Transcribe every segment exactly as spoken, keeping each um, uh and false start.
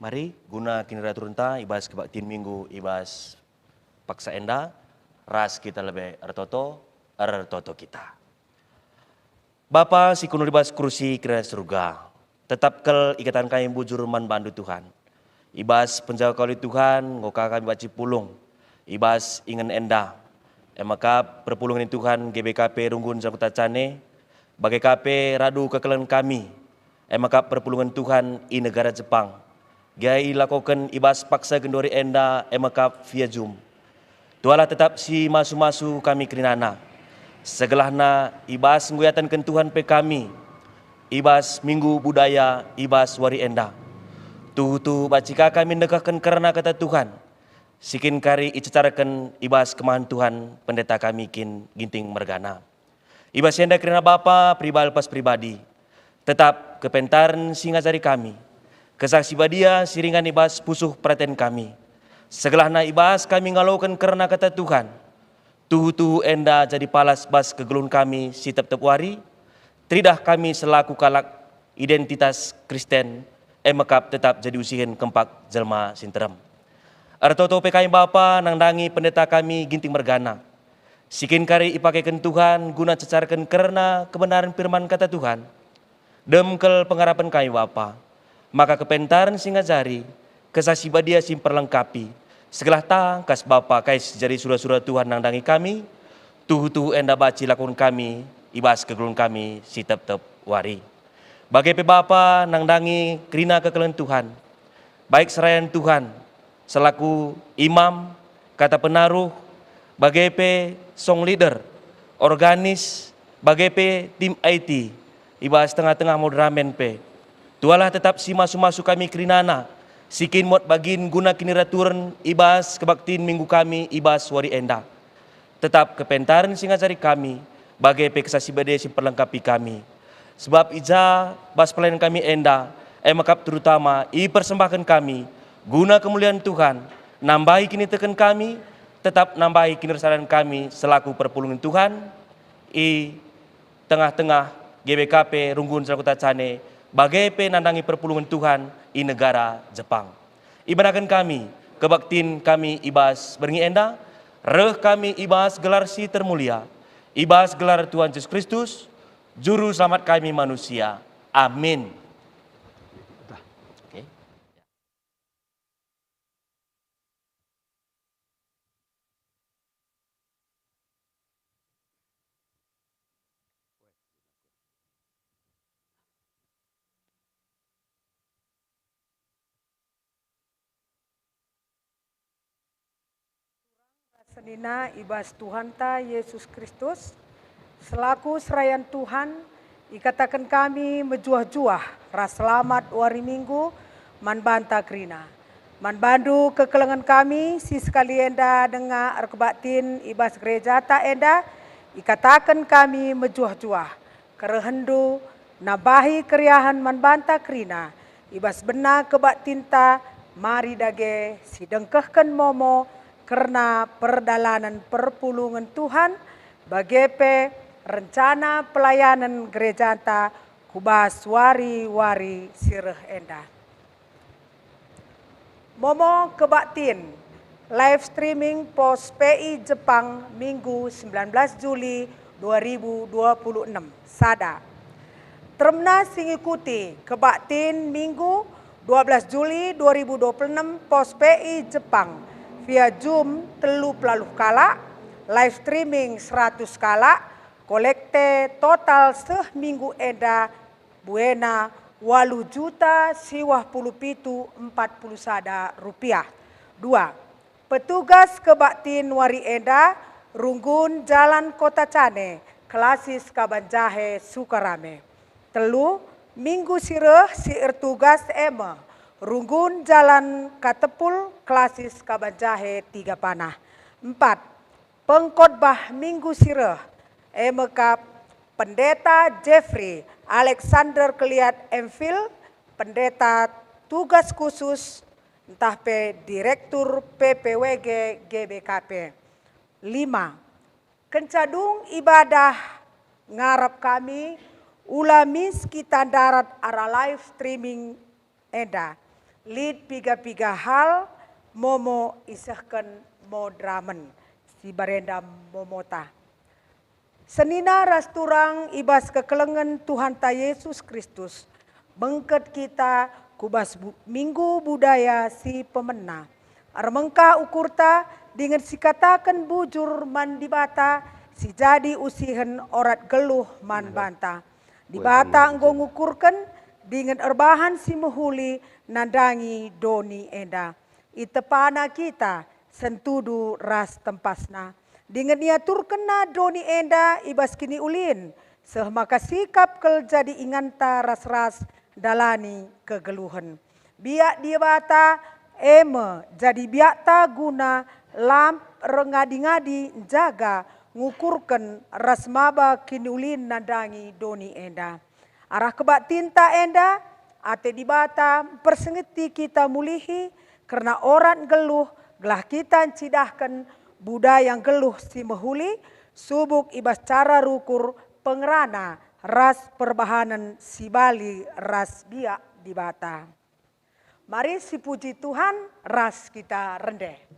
Mari, guna kiniraturenta i bas kebaktin Minggu i bas paksa enda, ras kita lebe ertoto, ertoto kita. Bapa si kundul i bas kursi kerajaan surga, tetap kal ikataken kami bujur man bandu Tuhan. I bas penjaga kali Tuhan, enggo ka kami banci pulung i bas ingen enda. E maka perpulungen Tuhan G B K P Runggun Jakarta Cane, bage ka pe radu kekelengen kami, e maka perpulungen Tuhan i negara Jepang. Gia ilakoken i bas paksa genduari enda, e maka via Zoom. Tualah tetap si masu-masu kami kerinana. Segelahna i bas enggo iatenken Tuhan pe kami, i bas Minggu Budaya, i bas wari enda. Tuhu-tuhu banci ka kami ndekahken kerna Kata Tuhan, si kin kari icecarken i bas kemahen Tuhan pendeta kami kin Ginting mergana. I bas enda kerina Bapa, pribadi lepas pribadi, tetap kepentaren si ngajari kami, Kesah Si Badia si ringan i bas pusuh peraten kami. Segelahna i bas kami ngaloken kerna Kata Tuhan, tuhu-tuhu enda jadi palas bas kegeluhen kami si tep-tep wari, teridah kami selaku kalak identitas Kristen, e mekap tetap jadi usihen kempak jelma si nterem. Ertoto pe kami Bapa nandangi pendeta kami Ginting mergana, si kin kari ipakeken Tuhan guna cecarken kerna kebenaren firman Kata Tuhan. Dem kal pengarapen kami Bapa, maka kepentaren si ngajari, Kesah Si Badia si mperlengkapi, segelah tangkas Bapa kai si jadi sura-sura Tuhan nandangi kami, tuhu-tuhu enda banci lakon kami i bas kegeluhen kami si tep-tep wari. Bage pe Bapa nandangi kerina kekelengen Tuhan, baik serayan Tuhan selaku imam, kata penaruh, bage pe song leader, organis, bage pe tim I T, i bas tengah-tengah moderamen pe. Tualah tetap si masu-masu kami kerinana, si kin muat bagin guna kiniraturen i bas kebaktin Minggu kami i bas wari enda. Tetap kepentaren si ngajari kami, bage pe Kesah Si Badia si mperlengkapi kami. Sebab i ja bas pelayanen kami enda, e mekap terutama ipersembahken kami guna kemulian Tuhan, nambahi kiniteken kami, tetap nambahi kinirasadan kami selaku perpulungen Tuhan i tengah-tengah G B K P Runggun Selaku Tacane, bage pe nandangi perpulungen Tuhan i negara Jepang. Ibenaken kami kebaktin kami i bas berngi enda, reh kami i bas gelar si termulia, i bas gelar Tuhan Jesus Kristus, Juru Selamat kami manusia. Amin. Oke. Senina i bas Tuhanta Yesus Kristus, selaku serayan Tuhan, ikataken kami mejuah-juah ras selamat wari Minggu man banta kerina. Man bandu kekelengen kami si sekali enda denga erkebaktin i bas gerejata enda, ikataken kami mejuah-juah. Kerehenndu nambahi keriahen man banta kerina, i bas bena kebaktinta, mari dage sidengkehken momo kerna perdalanen perpulungen Tuhan, bage pe rencana pelayanen gerejanta ku bas wari-wari si reh enda. Momo kebaktin, live streaming pos P I Jepang, Minggu sembilan belas Juli dua ribu dua puluh enam, sada. Teremna si ngikuti kebaktin Minggu dua belas Juli dua ribu dua puluh enam pos P I Jepang via Zoom telu pelaluh kalak, live streaming seratus kalak, kolekte total seh minggu enda buena waluh juta siwah puluh pitu empat puluh sada rupiah. Dua, petugas kebaktin wari enda, Runggun Jalan Kota Cane, Klasis Kabanjahe Sukarame. Telu, minggu si reh si ertugas e me, Runggun Jalan Katepul, Klasis Kabanjahe Tiga Panah. Empat, pengkhotbah minggu si reh, e me kap Pendeta Jeffrey Alexander Keliat M Phil, Pendeta Tugas Khusus, ntah pe Direktur P P W G G B K P. Lima, kenca dung ibadah ngarap kami, ula mis kita ndarat arah live streaming enda. Lit piga-piga hal momo isehken moderamen si barenda momota. Senina ras turang i bas kekelengen Tuhanta Yesus Kristus, bengket kita ku bas bu-, Minggu Budaya si pemena. Ermengkah ukurta dingen sikataken bujur man Dibata si jadi usihen orat geluh man banta. Dibata enggo ngukurken dingen erbahan si mehuli nandangi doni enda. Itepana kita sentudu ras tempasna, dingen iaturkenna doni enda i bas kiniulin, seh maka sikap kal jadi inganta ras-ras ndalani kegeluhen. Biak Dibata e me jadi biakta guna lam erngadi-ngadi njaga, ngukurken ras maba kiniulin nandangi doni enda. Arah kebaktinta enda, ate Dibata mpersingeti kita mulihi kerna orat nggeluh, gelah kita ncidahken budaya nggeluh si mehuli, subuk i bas cara rukur, pengerana, ras perbahanen si bali ras biak Dibata. Mari sipuji Tuhan ras kita rende.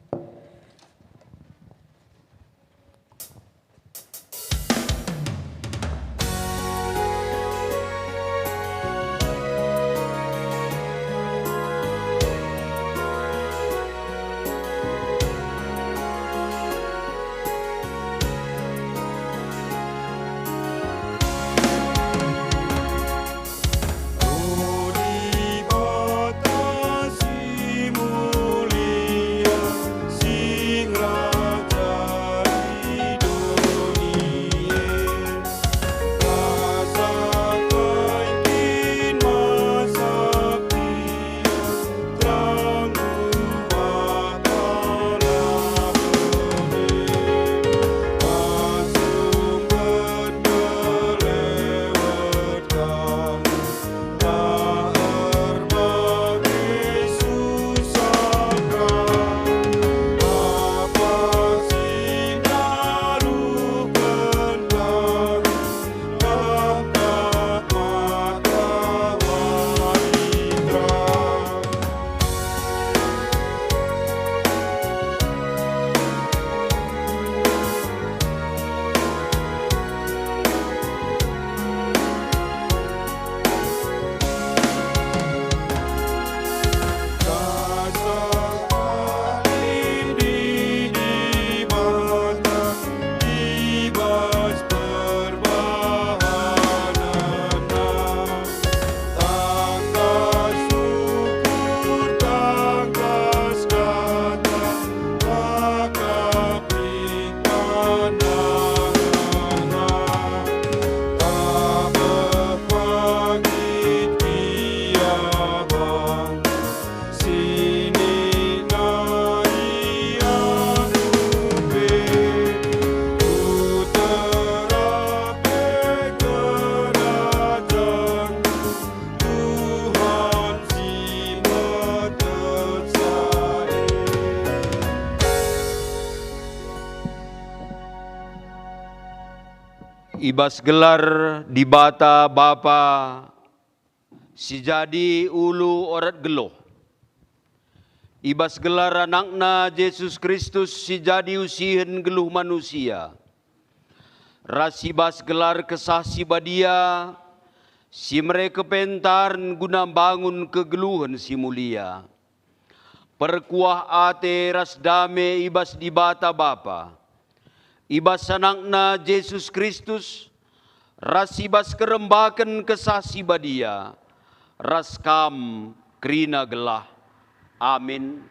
I bas gelar Dibata Bapa, si jadi ulu orat geluh, i bas gelar AnakNa Jesus Kristus si jadi usihen geluh manusia, ras i bas gelar Kesah Si Badia, si mere kepentaren guna mbangun kegeluhen si mulia. Perkuah ate ras dame i bas Dibata Bapa, i bas AnakNa Jesus Kristus, ras i bas kerembaken Kesah Si Badia, ras kam kerina gelah. Amin.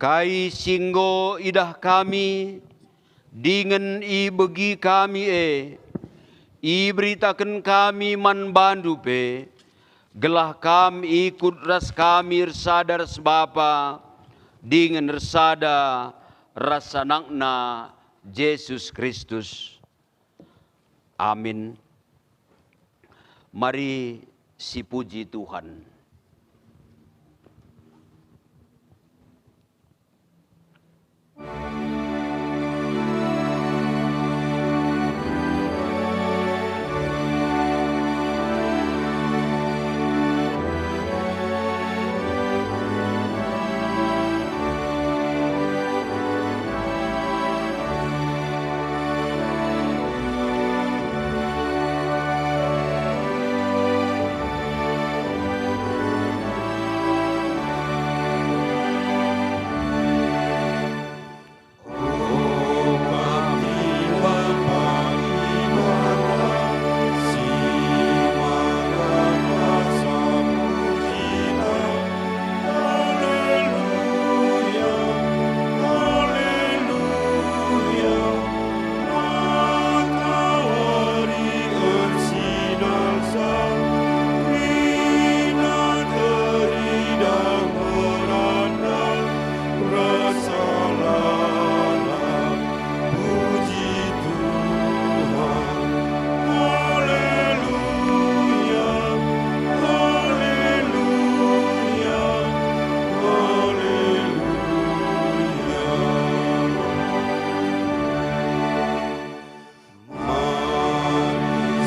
Kai si enggo idah kami dingen ibegi kami e, iberitaken kami man bandu pe, gelah kam ikut ras kami ersada ras Bapa dingen ersada ras AnakNa Jesus Kristus. Amin. Mari Sipuji Tuhan. Mari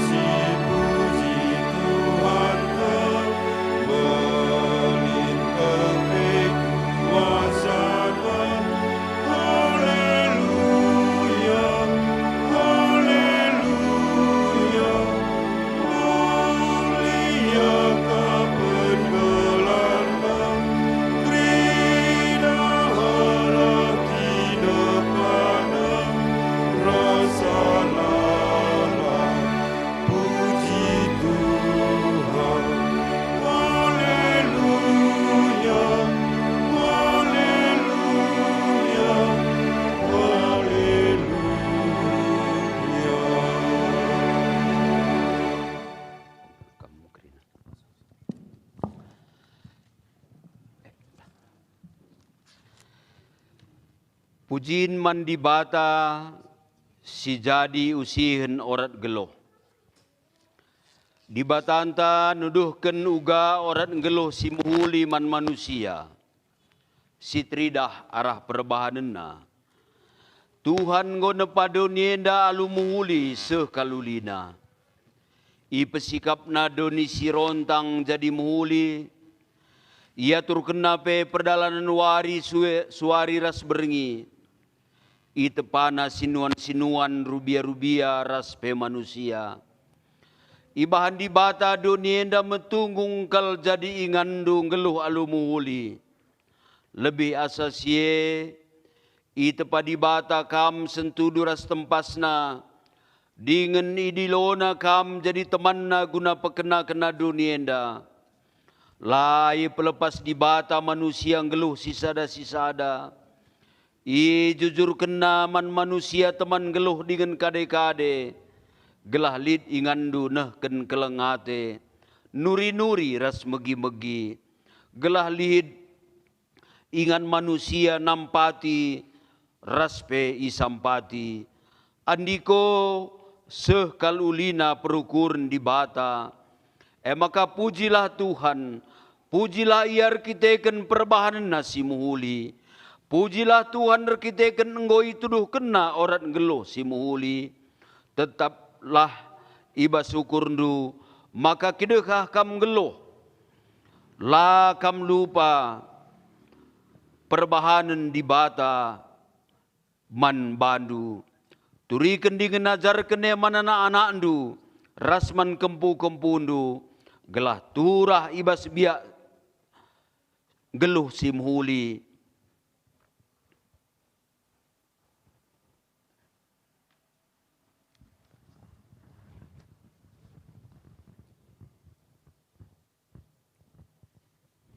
sipuji Tuhanta, melimpah pe kuasana. Haleluya, haleluya. Mulia ka penggelarNa, kerina halak i depanNa, rasa lalap puji Tuhan. Haleluya, haleluya, haleluya. Pujin man Dibata si jadi usihen orat geluh. Dibatanta nuduhken uga orat nggeluh si mehuli man manusia, si teridah arah perbahanenna. Tuhan enggo nepa doni enda alu mehuli seh kal ulina. IpesikapNa doni si rontang jadi mehuli. IaturkenNa pe perdalanen wari sue-, suari ras berngi. ItepaNa sinuan-sinuan, rubia-rubia ras pe manusia. Ibahan Dibata doni enda metunggung kal jadi inganndu nggeluh alu mehuli. Lebih asa si e, itepa Dibata kam sentudu ras tempasNa, dingen idiloNa kam jadi temanNa guna pekena-kena doni enda. La ipelepas Dibata manusia nggeluh sisada-sisada. IjujurkenNa man manusia teman nggeluh dingen kade-kade, gelah lit inganndu nehken keleng ate, nuri-nuri ras megi-megi, gelah lit ingan manusia nampati ras pe isampati. Andiko seh kal ulina perukuren Dibata. E maka pujilah Tuhan, pujilah Ia erkiteken perbahanenNa si mehuli. Pujilah Tuhan erkiteken enggo ituduhkenNa orat nggeluh si mehuli. Tetaplah i bas ukurndu, maka kidekah kam nggeluh. La kam lupa perbahanen Dibata man bandu. Turiken dingen ajarken e man anak-anakndu ras man kempu-kempundu, gelah turah i bas biak nggeluh si mehuli.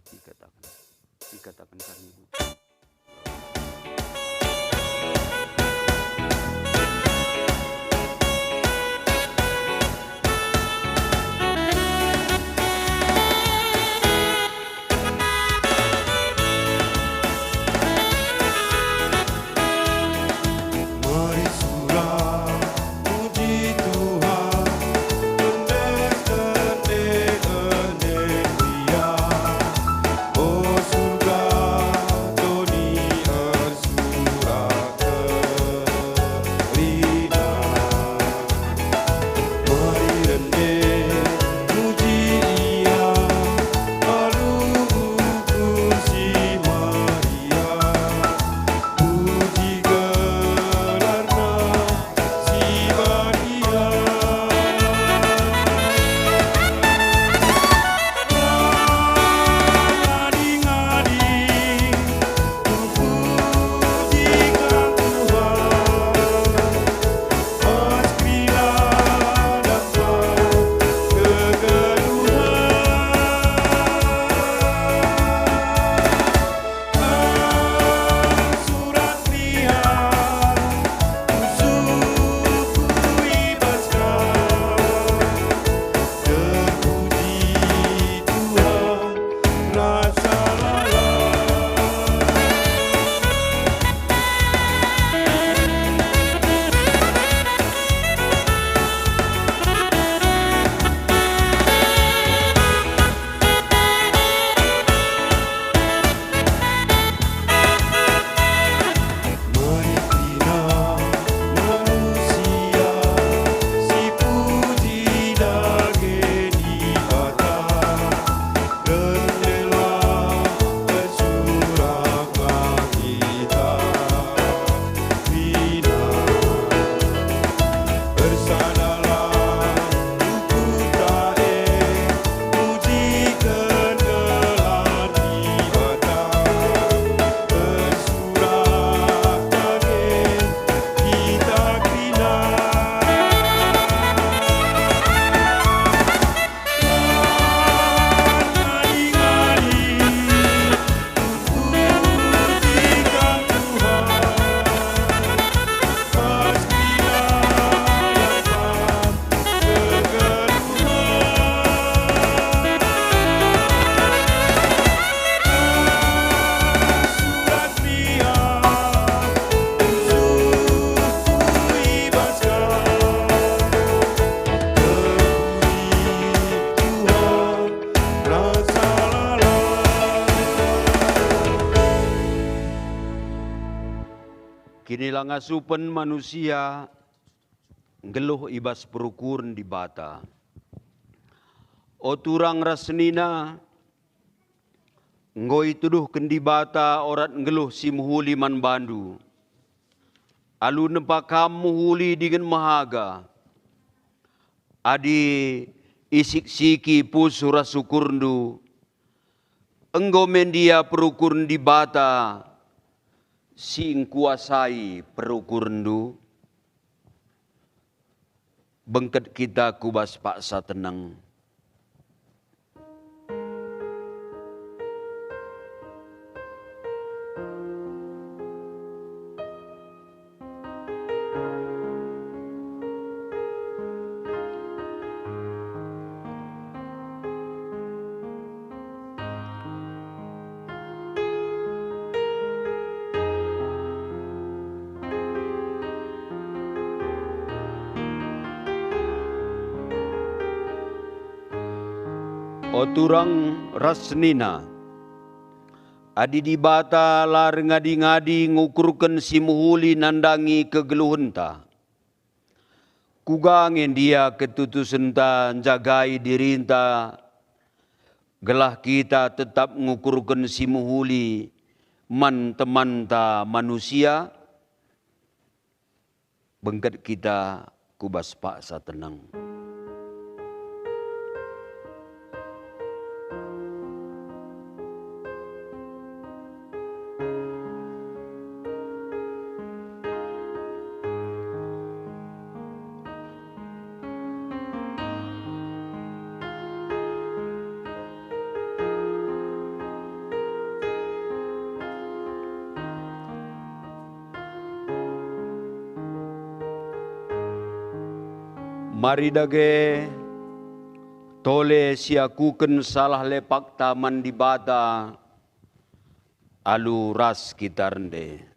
Ikataken, ikataken kami, Bu. Mari sura muji Tuhan, tende-tende Kinilangasupen manusia nggeluh i bas perukuren Dibata. O turang ras senina, enggo ituduhken Dibata orat nggeluh si mehuli man bandu. Alu nempa kam mehuli dingen mehaga, adi isiksiki pusuh ras ukurndu, enggo me ndia perukuren Dibata si engkuasai perukurenndu? Bengket kita ku bas paksa teneng. O turang ras senina, adi Dibata la erngadi-ngadi ngukurken si mehuli nandangi kegeluhenta, kuga nge ndia ketutusenta njagai dirinta, gelah kita tetap ngukurken si mehuli man temanta manusia? Bengket kita ku bas paksa teneng. Mari dage tole siakuken salah lepakta man Dibata alu ras kita rende.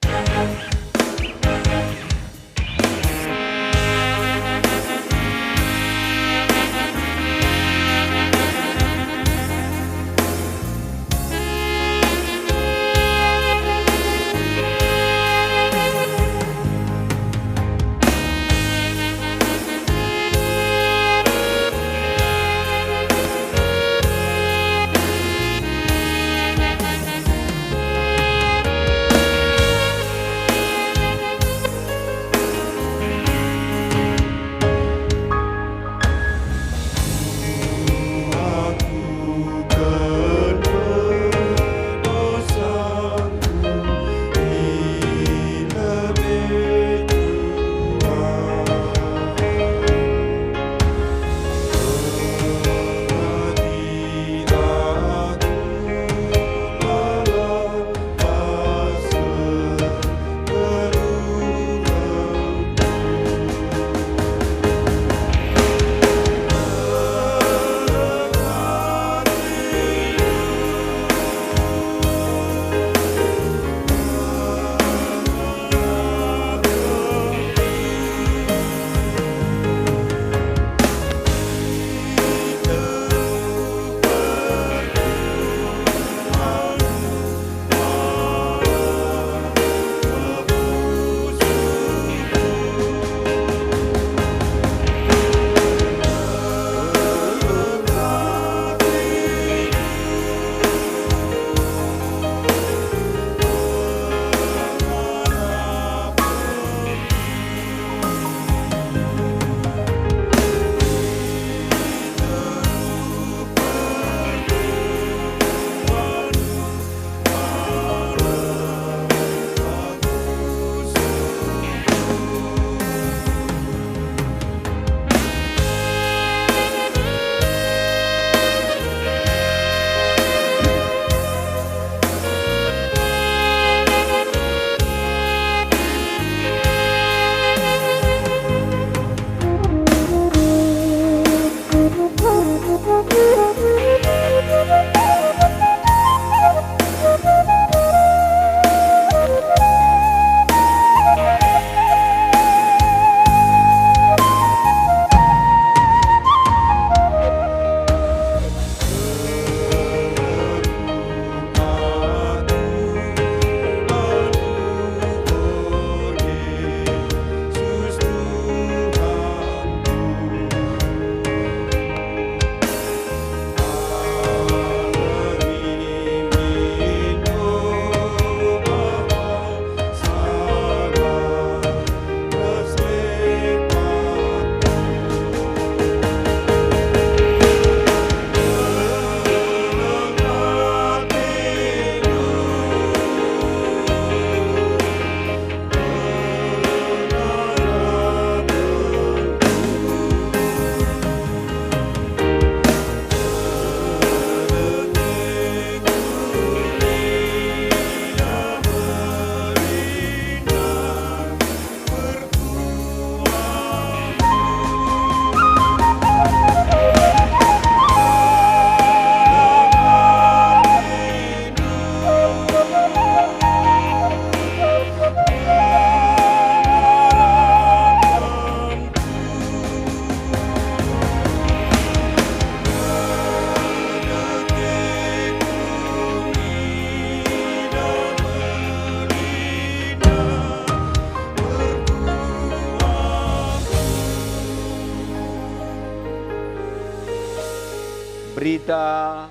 Kita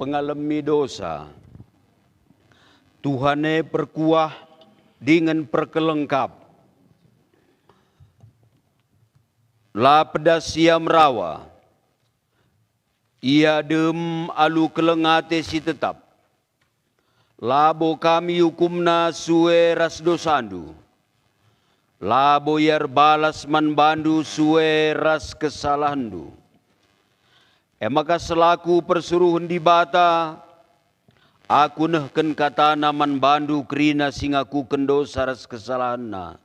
pengalemi dosa. Tuhan e perkuah dingen perkeleng kap. La pedas Ia merawa. Ia dem alu keleng ate si tetap. Labo kami iukumNa sue ras dosandu. Labo Ia erbalas man bandu sue ras kesalahenndu. E maka selaku persuruhen Dibata, aku nehken kataNa man bandu kerina si ngakuken dosa ras kesalahenna,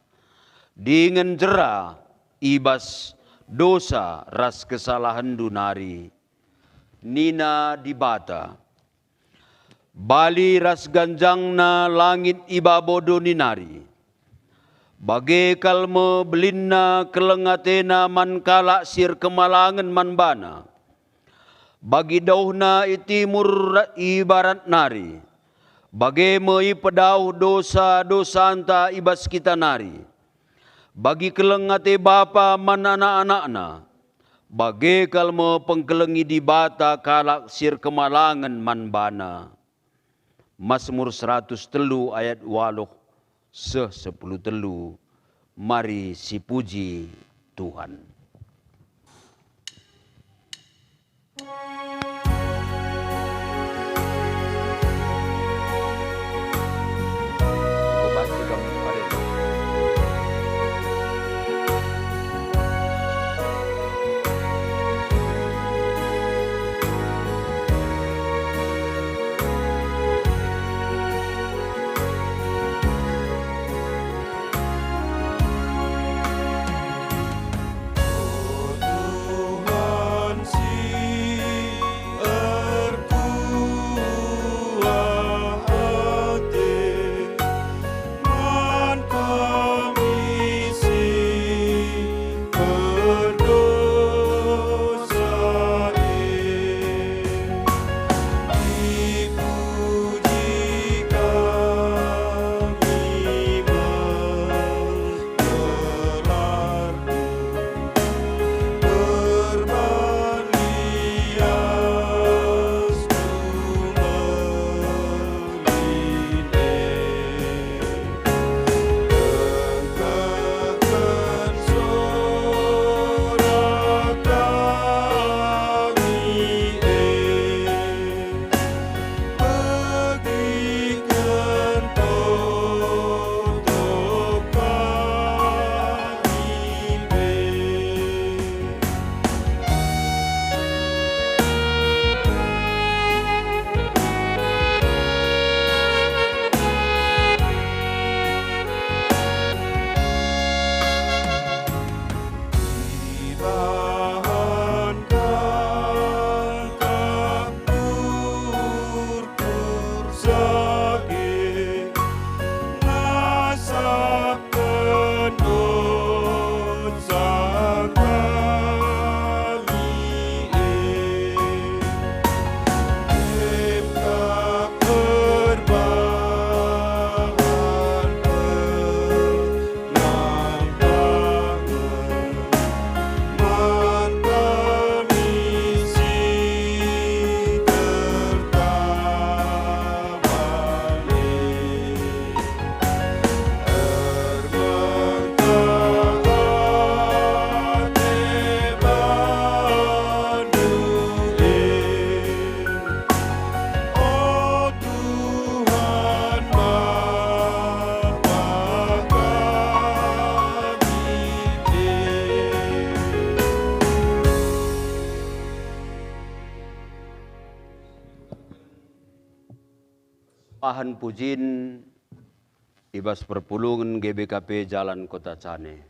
dingen jera i bas dosa ras kesalahenndu nari. Nina Dibata, "Bali ras ganjangna langit i babo doni nari. Bage kal me belinna keleng atena man kalak si erkemalangen man bana. Bagi dauhna i timur i barat nari, bage me ipedauh dosa-dosanta i bas kita nari. Bagi keleng ate bapa man anak-anakna, bage kal me pengkelengi Dibata kalak si erkemalangen man bana." Masmur seratus telu ayat waluh seh sepuluh telu. Mari sipuji Tuhan. Bahan pujin i bas perpulungen G B K P Jalan Kota Cane.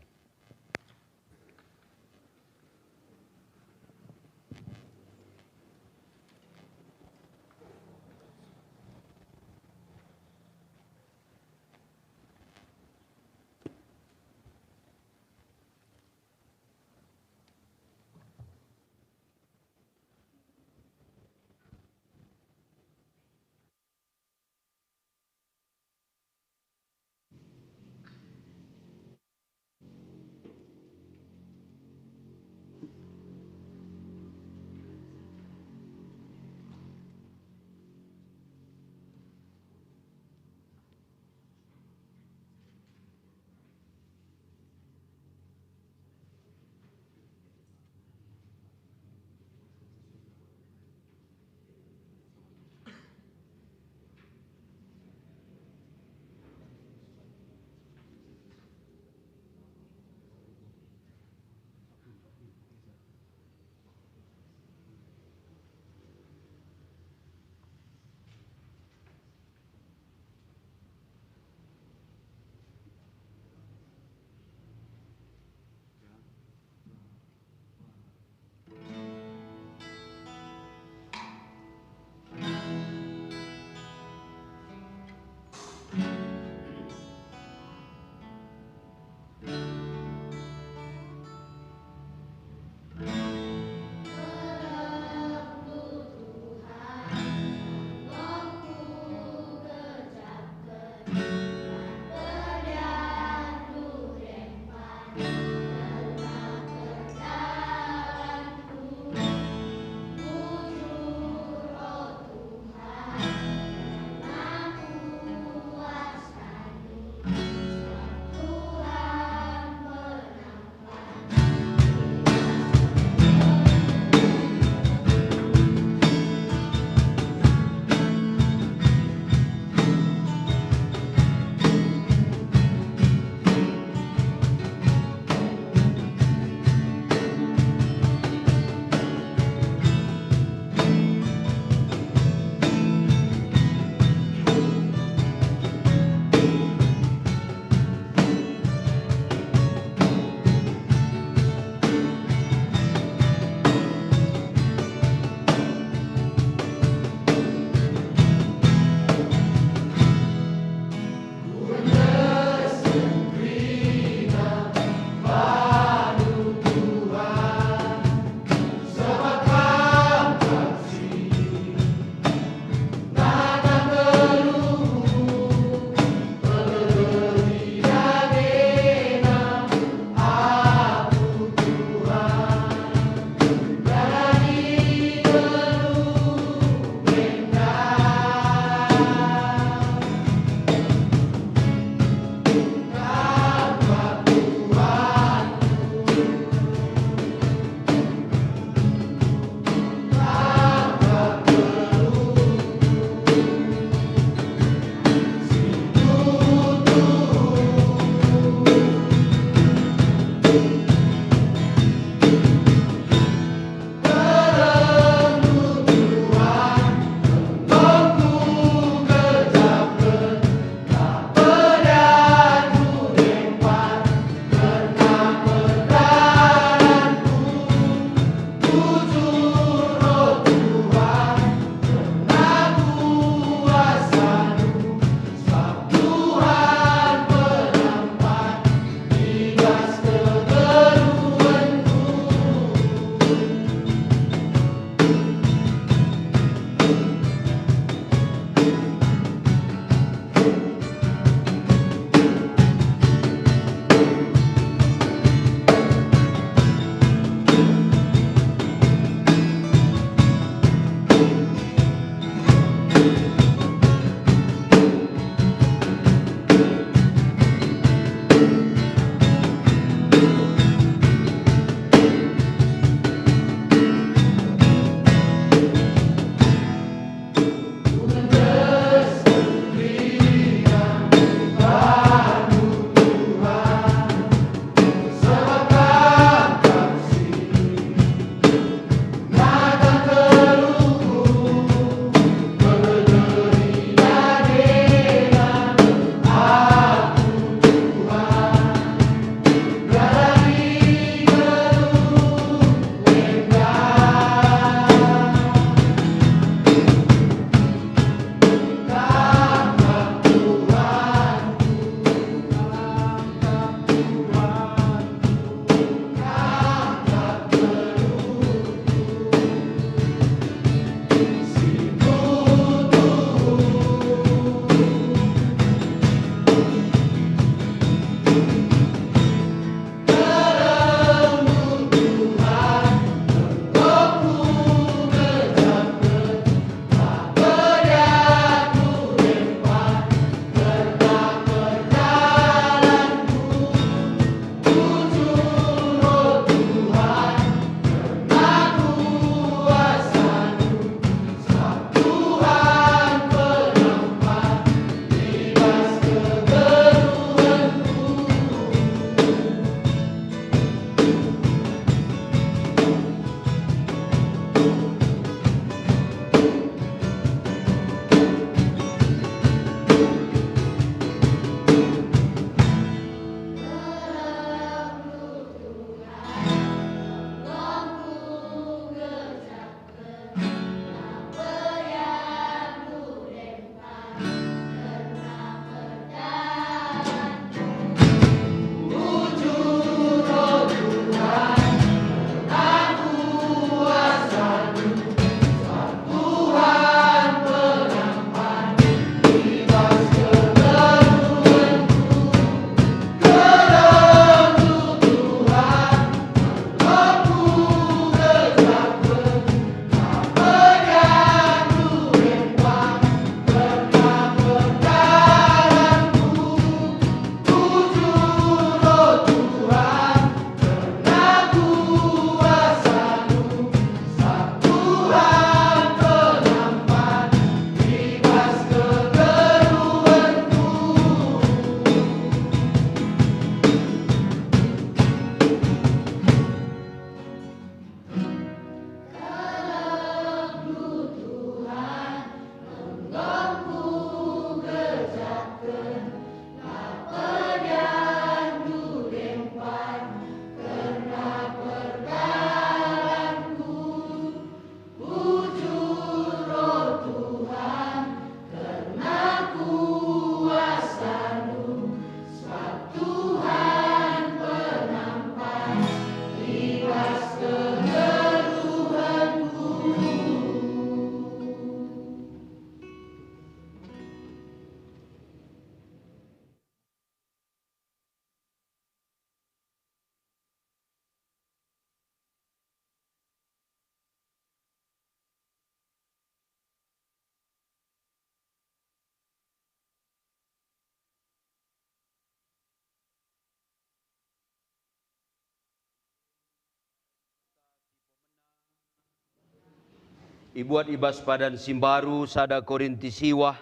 Ibuat i bas padan si mbaru sada Korinti siwah,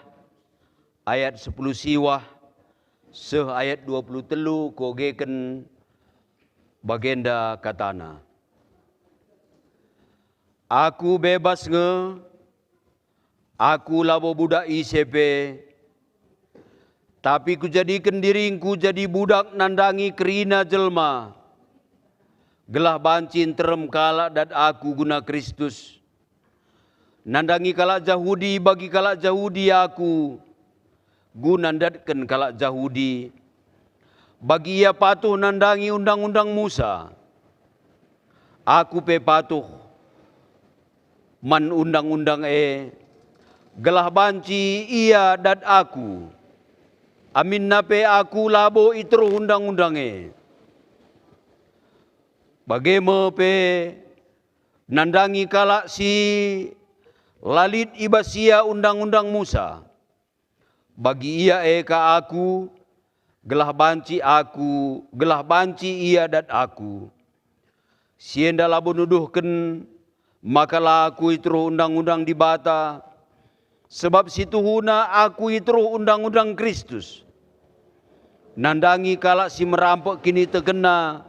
ayat sepuluh siwah, seh ayat dua puluh telu kuogeken bagenda katana, "Aku bebas nge, aku labo budak ise pe, tapi kujadiken diringku jadi budak nandangi kerina jelma, gelah banci nterem kalak dat aku guna Kristus. Nandangi kalak Jahudi bagi kalak Jahudi aku, guna ndatken kalak Jahudi. Bagi ia patuh nandangi Undang-undang Musa. Aku pe patuh man Undang-undang e, gelah banci ia dat aku. Aminna pe aku labo i teruh Undang-undang e. Bage me pe nandangi kalak si la lit i bas ia Undang-undang Musa. Bagi ia e ka aku, gelah banci aku, gelah banci ia dat aku. Si enda labo nuduhken maka la aku i teruh Undang-undang Dibata, sebab si tuhuna aku i teruh Undang-undang Kristus. Nandangi kalak si merampek kinitekenna,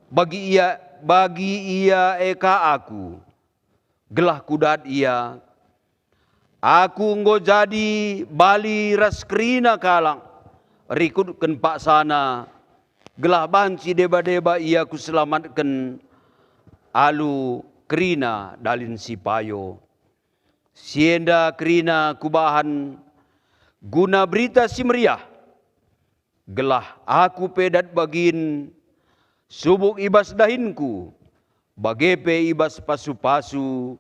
bagi ia, bagi ia e ka aku, gelah kudat ia. Aku enggo jadi bali ras kerina kalak, rikutken paksana, gelah banci deba-deba ia kuselamatken alu kerina dalin si payo. Si enda kerina kubahan guna Berita Si Meriah, gelah aku pe dat bagin, subuk i bas dahinku, bage pe i bas pasu-pasu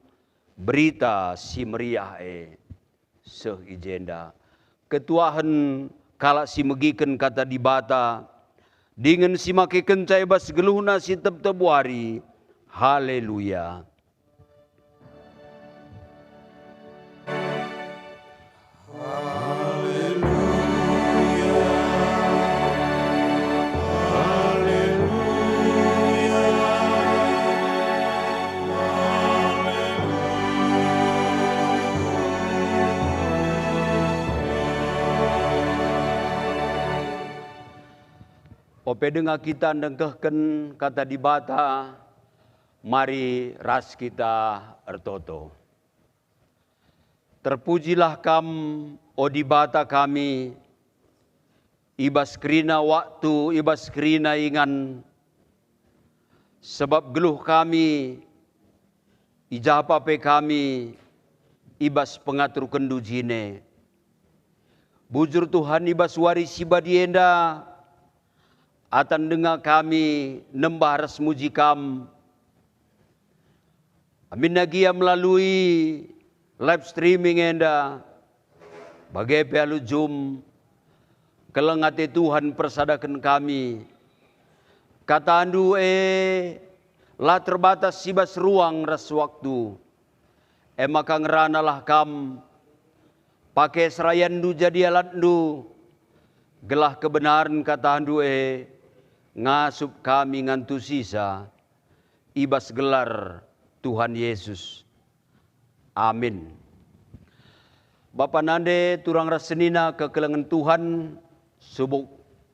Berita Si Meriah e." Seh i jenda ketuahen kalak si megiken Kata Dibata, dingen si makekenca i bas geluhna si tep-tep wari. Haleluya! Ope denga kita ndengkehken Kata Dibata, mari ras kita ertoto. Terpujilah Kam, o Dibata kami, i bas kerina waktu, i bas kerina ingan, sebab geluh kami, i ja pe kami, i bas pengaturkenNdu jine. Bujur Tuhan, i bas wari si badia enda, atan denga kami nembah ras muji Kam. Aminna gia melalui live streaming enda, bage pe alu Zoom, keleng ate Tuhan persadaken kami. KataNdu e la terbatas i bas ruang ras waktu, e maka ngeranalah Kam, pake serayanNdu jadi alatNdu, gelah kebenaren KataNdu e ngasup kami ngantusisa. I bas gelar Tuhan Yesus. Amin. Bapa nande turang ras senina kekelengen Tuhan, subuk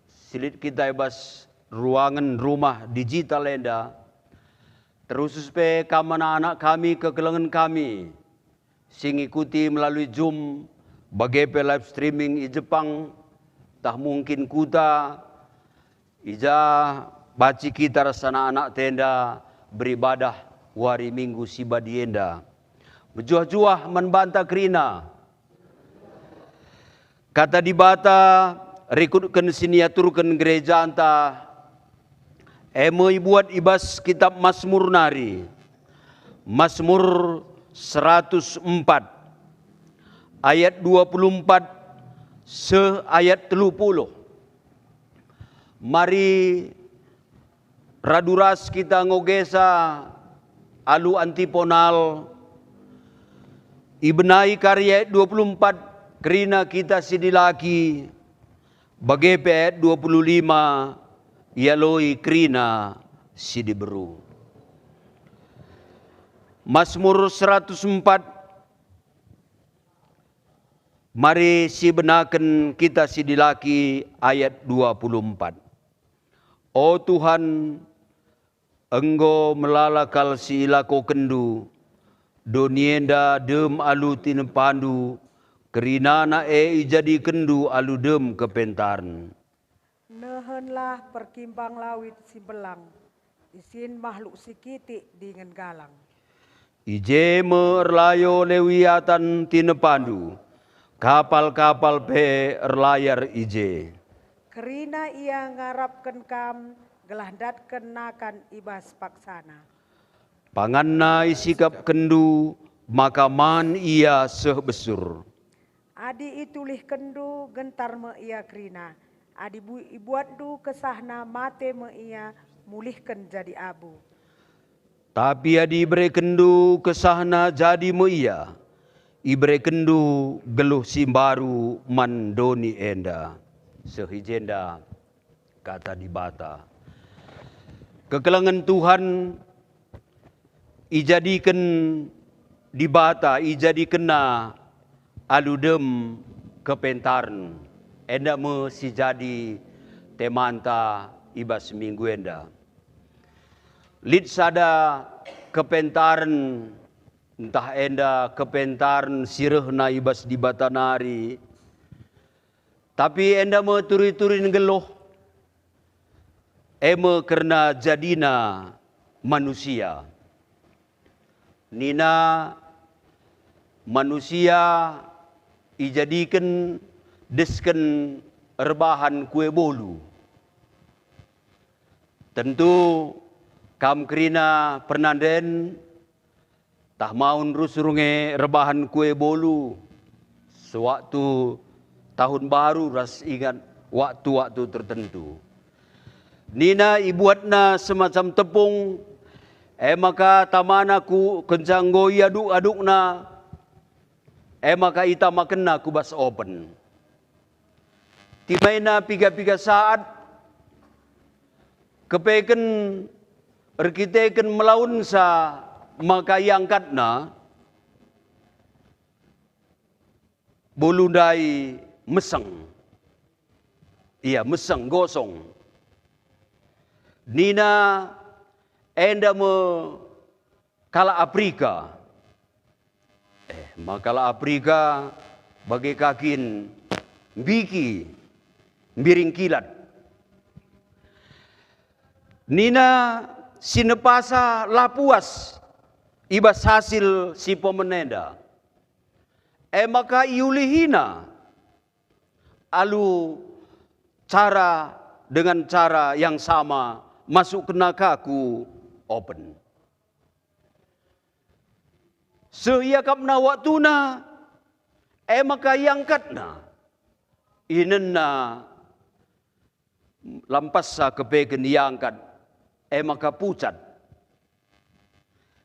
si lit kita i bas ruangen rumah digital enda, terusus pe kam anak-anak kami kekelengen kami, si ngikuti melalui Zoom, bage pe live streaming i Jepang, tah mungkin kuta, i ja banci kita ras anak-anak tenda beribadah wari Minggu si badia enda. Mejuah-juah man banta kerina. Kata Dibata rikutken si niaturken gerejanta, e me ibuat i bas Kitap Masmur nari. Masmur seratus empat, ayat dua puluh empat seh ayat telu puluh. Mari radu ras kita ngogesa alu antiponal, ibenai kari ayat dua puluh empat kerina kita si dilaki, bage pe ayat dua puluh lima ialoi kerina si diberu. Masmur seratus empat. Mari sibenaken kita si dilaki ayat dua puluh empat. O Tuhan, enggo melala kal si ilakokenndu, doni enda dem alu tinepandu, kerinana e ijadikenndu alu dem kepentaren. Nehenlah perkimbang lawit si mbelang, isin mahluk si kitik dingen galang. I je me erlayo Lewiatan tinepandu, kapal-kapal pe erlayar i je. Kerina ia ngarapken kam gelah ndatken nakan i bas paksana. Panganna isikapkenndu, maka man ia seh besur. Adi itulihkenndu, gentar me ia kerina. Adi bu-, ibuatndu kesahna, mate me ia, mulihken jadi abu. Tapi adi iberekenndu kesahna, jadi me ia, iberekenndu geluh si mbaru man doni enda. Seh i jenda kata Dibata. Kekelengen Tuhan ijadiken Dibata, ijadikenNa alu dem kepentaren. Enda me si jadi temanta i bas minggu enda. Lit sada kepentaren, ntah enda kepentaren si rehna i bas Dibata nari, tapi enda me turi-turin nggeluh, e me kerna jadina manusia. Nina, manusia ijadiken desken erbahan kue bolu. Tentu kam kerina pernah nden tah maun rusur nge erbahan kue bolu sewaktu tahun baru ras ingat waktu-waktu tertentu. Nina ibuatna semacam tepung, e maka tamana ku kenca enggo iaduk-adukna, e maka itamakenna ku bas open. Timaina piga-piga saat, kepeken erkiteken melaunsa maka iangkatna, bolu ndai meseng. Ia meseng, gosong. Nina, enda me kalak Aprika. Eh, ma kalak Aprika bage ka kin mbiki, mbiring kilat. Nina, si nepasa la puas i bas hasil si pemen enda. E maka iulihina alu cara, dengan cara yang sama, masukkenna ka ku open. Seh iakapna waktuna, e maka iangkatna. Inenna lampassa kepeken iangkat, e maka pucat.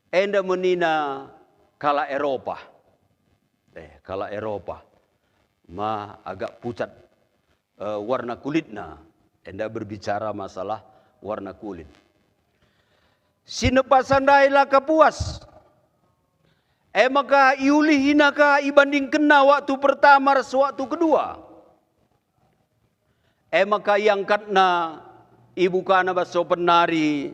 Enda me nina kalak Eropa. Eh, kalak Eropa ma agak pucat, eh, warna kulitna. Enda berbicara masalah warna kulit. Si nepasa ndai la ka puas. E maka iulihina ka ibandingkenna waktu pertama ras waktu kedua. E maka iangkatna, ibukana bas open nari.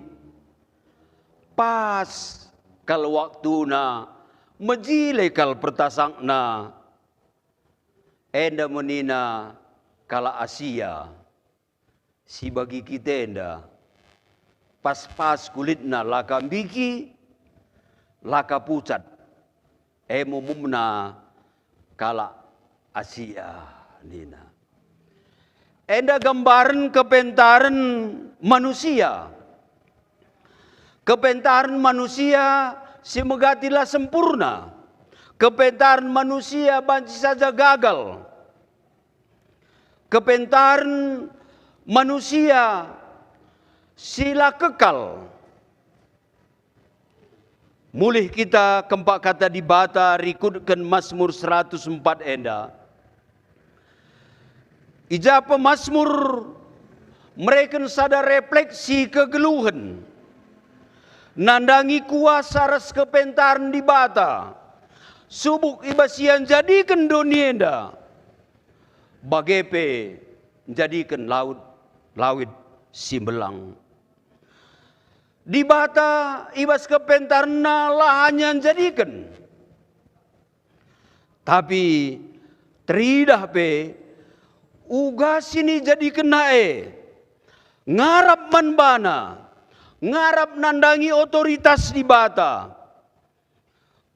Pas kal waktuna, mejile kal pertasakna. Enda me nina kalak Asia, si bagi kita enda, pas-pas kulitna la ka mbiki, la ka pucat, e me umumna kalak Asia, nina. Enda gambaren kepentaren manusia. Kepentaren manusia si megati la sempurna. Kepentaren manusia banci saja gagal. Kepentaren manusia si la kekal. Mulih kita kempak kata Dibata rikutken Masmur seratus empat enda. I ja pemasmur mereken sada refleksi kegeluhen. nandangi kuasa ras kepentaren Dibata, subuk i bas ia njadiken doni enda, bage pe njadiken laut, lawit si mbelang. Dibata i bas kepentarenNa la hanya njadiken, tapi teridah pe uga si nijadikenNa e, ngarap man baNa, ngarap nandangi otoritas Dibata.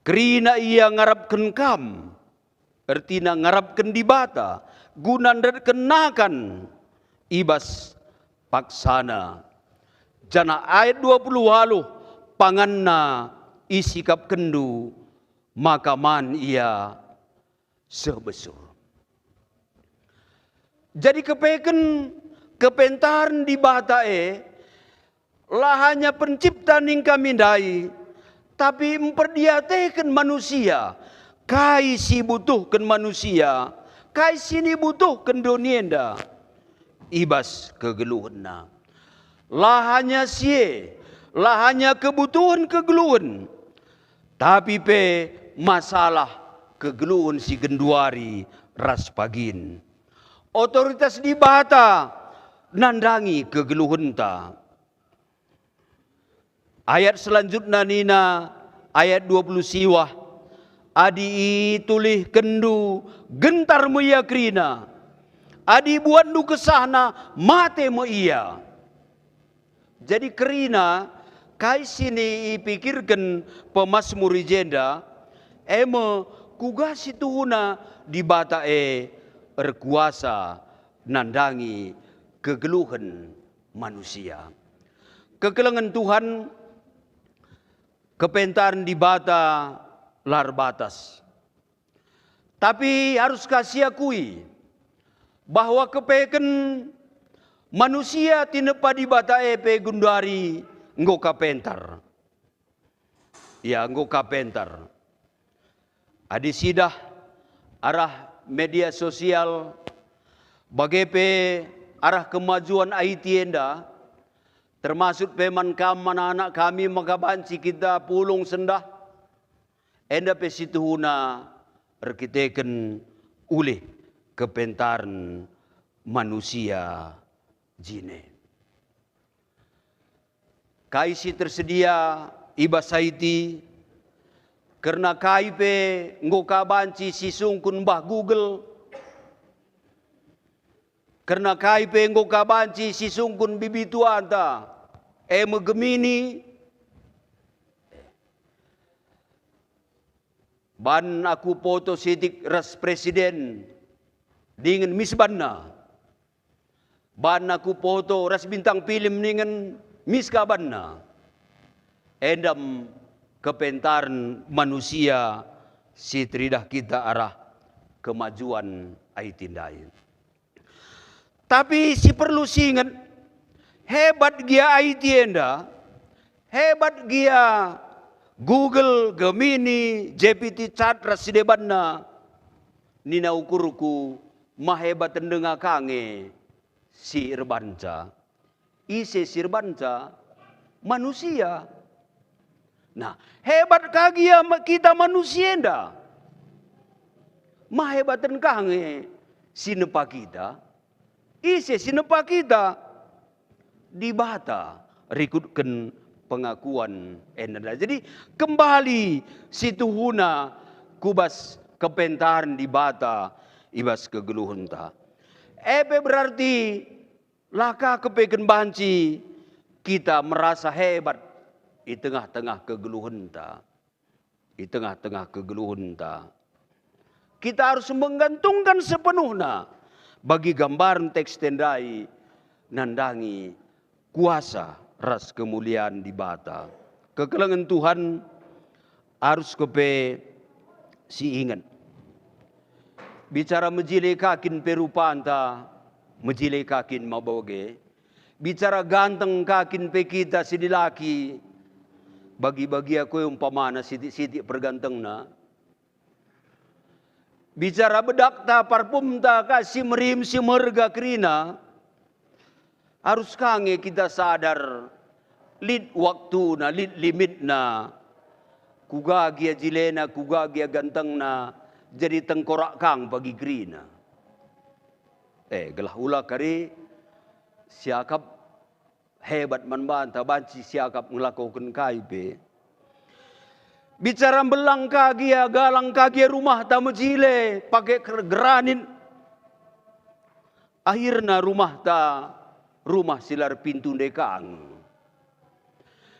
Kerina ia ngarapken kam, ertina ngarapken Dibata, guna ndatken nakan i bas paksana. Janah ayat dua puluh waluh, panganna isikapkenndu, maka man ia seh besur. Jadi kepeken kepentaren Dibata e la hanya pencipta ning kami ndai, tapi mperdiateken manusia, kai si ibutuhken manusia, kai si nibutuhken doni enda i bas kegeluhenna. La hanya si e, la hanya kebutuhen kegeluhen, tapi pe masalah kegeluhen si genduari ras pagin. Otoritas Dibata nandangi kegeluhenta. Ayat selanjutna nina, ayat dua puluh siwah, "Adi itulihkenndu, gentar me ia kerina. Adi ibuatndu kesahna, mate me ia." Jadi kerina, kai si ipikirken pemasmur i jenda, e me kuga si tuhuna Dibata e erkuasa nandangi kegeluhen manusia. Kekelengen Tuhan, kepentaren Dibata la erbatas. Tapi arus ka siakui bahwa kepeken manusia tinepa Dibata e pe genduari enggo ka pentar. Ya, enggo ka pentar. Adi sidah arah media sosial, bage pe arah kemajuan I T enda, termasuk pe man kam, man anak kami, maka banci kita pulung sendah, enda pe si tuhuna erkiteken ulih kepentaren manusia jine. Kai si tersedia i bas I T, kerna kai pe enggo ka banci sisungkun mbah Google, kerna kai pe enggo ka banci sisungkun bibituanta, e me Gemini. Ban aku poto sitik ras presiden dingen mis banna. Ban aku poto ras bintang film dingen mis ka banna. Enda me kepentaren manusia si teridah kita arah kemajuan I T ndai. Tapi si perlu siinget, hebat gia I T enda, hebat gia Google, Gemini, G P T Chat ras si debanna. Nina ukurku, mahebaten denga ka nge si erbanca. Ise si erbanca? Manusia. Nah, hebat ka gia ma-, kita manusia enda. Mahebaten ka nge si nepa kita? Ise si nepa kita? Dibata rikutken pengakuan enda. Jadi, kembali si tuhuna ku bas kepentaren Dibata i bas kegeluhenta. E pe berarti la ka kepeken banci kita merasa hebat i tengah-tengah kegeluhenta. I tengah-tengah kegeluhenta. Kita arus menggantungkan sepenuhna bagi gambaren teks ndai nandangi kuasa ras kemulian Dibata. Kekelengen Tuhan arus kepe siinget. Bicara mejile ka kin pe rupanta, mejile ka kin maba bage. Bicara ganteng ka kin pe kita si dilaki, bagi-bagi aku e umpamana sitik-sitik pergantengna. Bicara bedakta, parpumta ka si merim, si merga kerina, arus ka nge kita sadar Lit waktuna, lit limitna. Kuga gia jilena, kuga gia gantengna, jadi tengkorak kang pagi kerina. Eh, gelah ula kari siakap hebat man banta, banci siakap ngelakoken kai pe. Bicara mbelang ka gia, galang ka gia rumahta mejile, pake ker-, granit. Akhirna rumahta, rumah si la erpintu ndekang.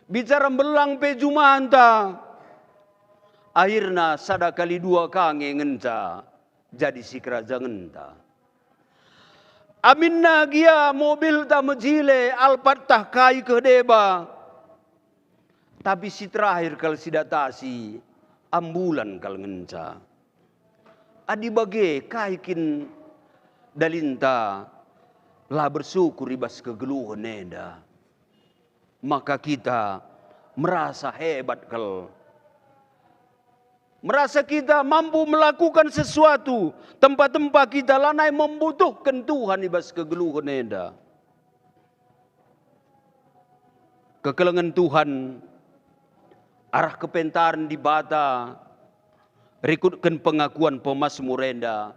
Bicara mbelang pe jumanta, akhirna sada kali dua ka nge ngenca jadi sikerajangenta. Aminna gia mobilta mejile, Alphard tah kai keh deba, tapi si terakhir kal sidatasi, ambulan kal ngenca. Adi bage, kai kin dalinta la bersyukur i bas kegeluhen enda? Maka kita merasa hebat kal. Merasa kita mampu melakukan sesuatu, tempa-tempa kita lanai membutuhken Tuhan i bas kegeluhen enda. Kekelengen Tuhan, arah kepentaren Dibata, rikutken pengakuan pemasmur enda,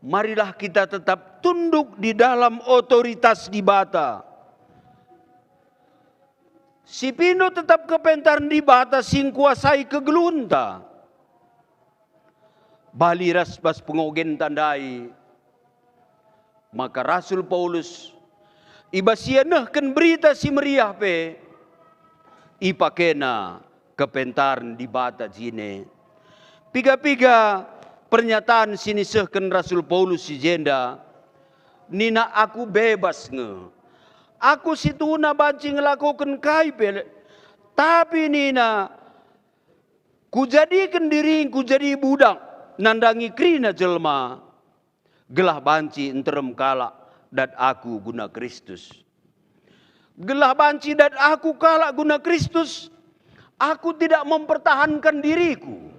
marilah kita tetap tunduk di dalam otoritas Dibata. Sipindo tetap kepentaren Dibata si ngkuasai kegeluhenta. Bali ras bas pengogenta ndai, maka Rasul Paulus, i bas ia nehken Berita Si Meriah pe, ipakena kepentaren Dibata jine. Piga-piga pernyataan si nisehken Rasul Paulus si jenda, nina, "Aku bebas nge. Aku situhuna banci ngelakoken kai pe." Tapi nina, "Kujadiken diringku jadi budak, nandangi kerina jelma, gelah banci nterem kalak dat aku guna Kristus. Gelah banci dat aku kalak guna Kristus, aku tidak mempertahankan diriku."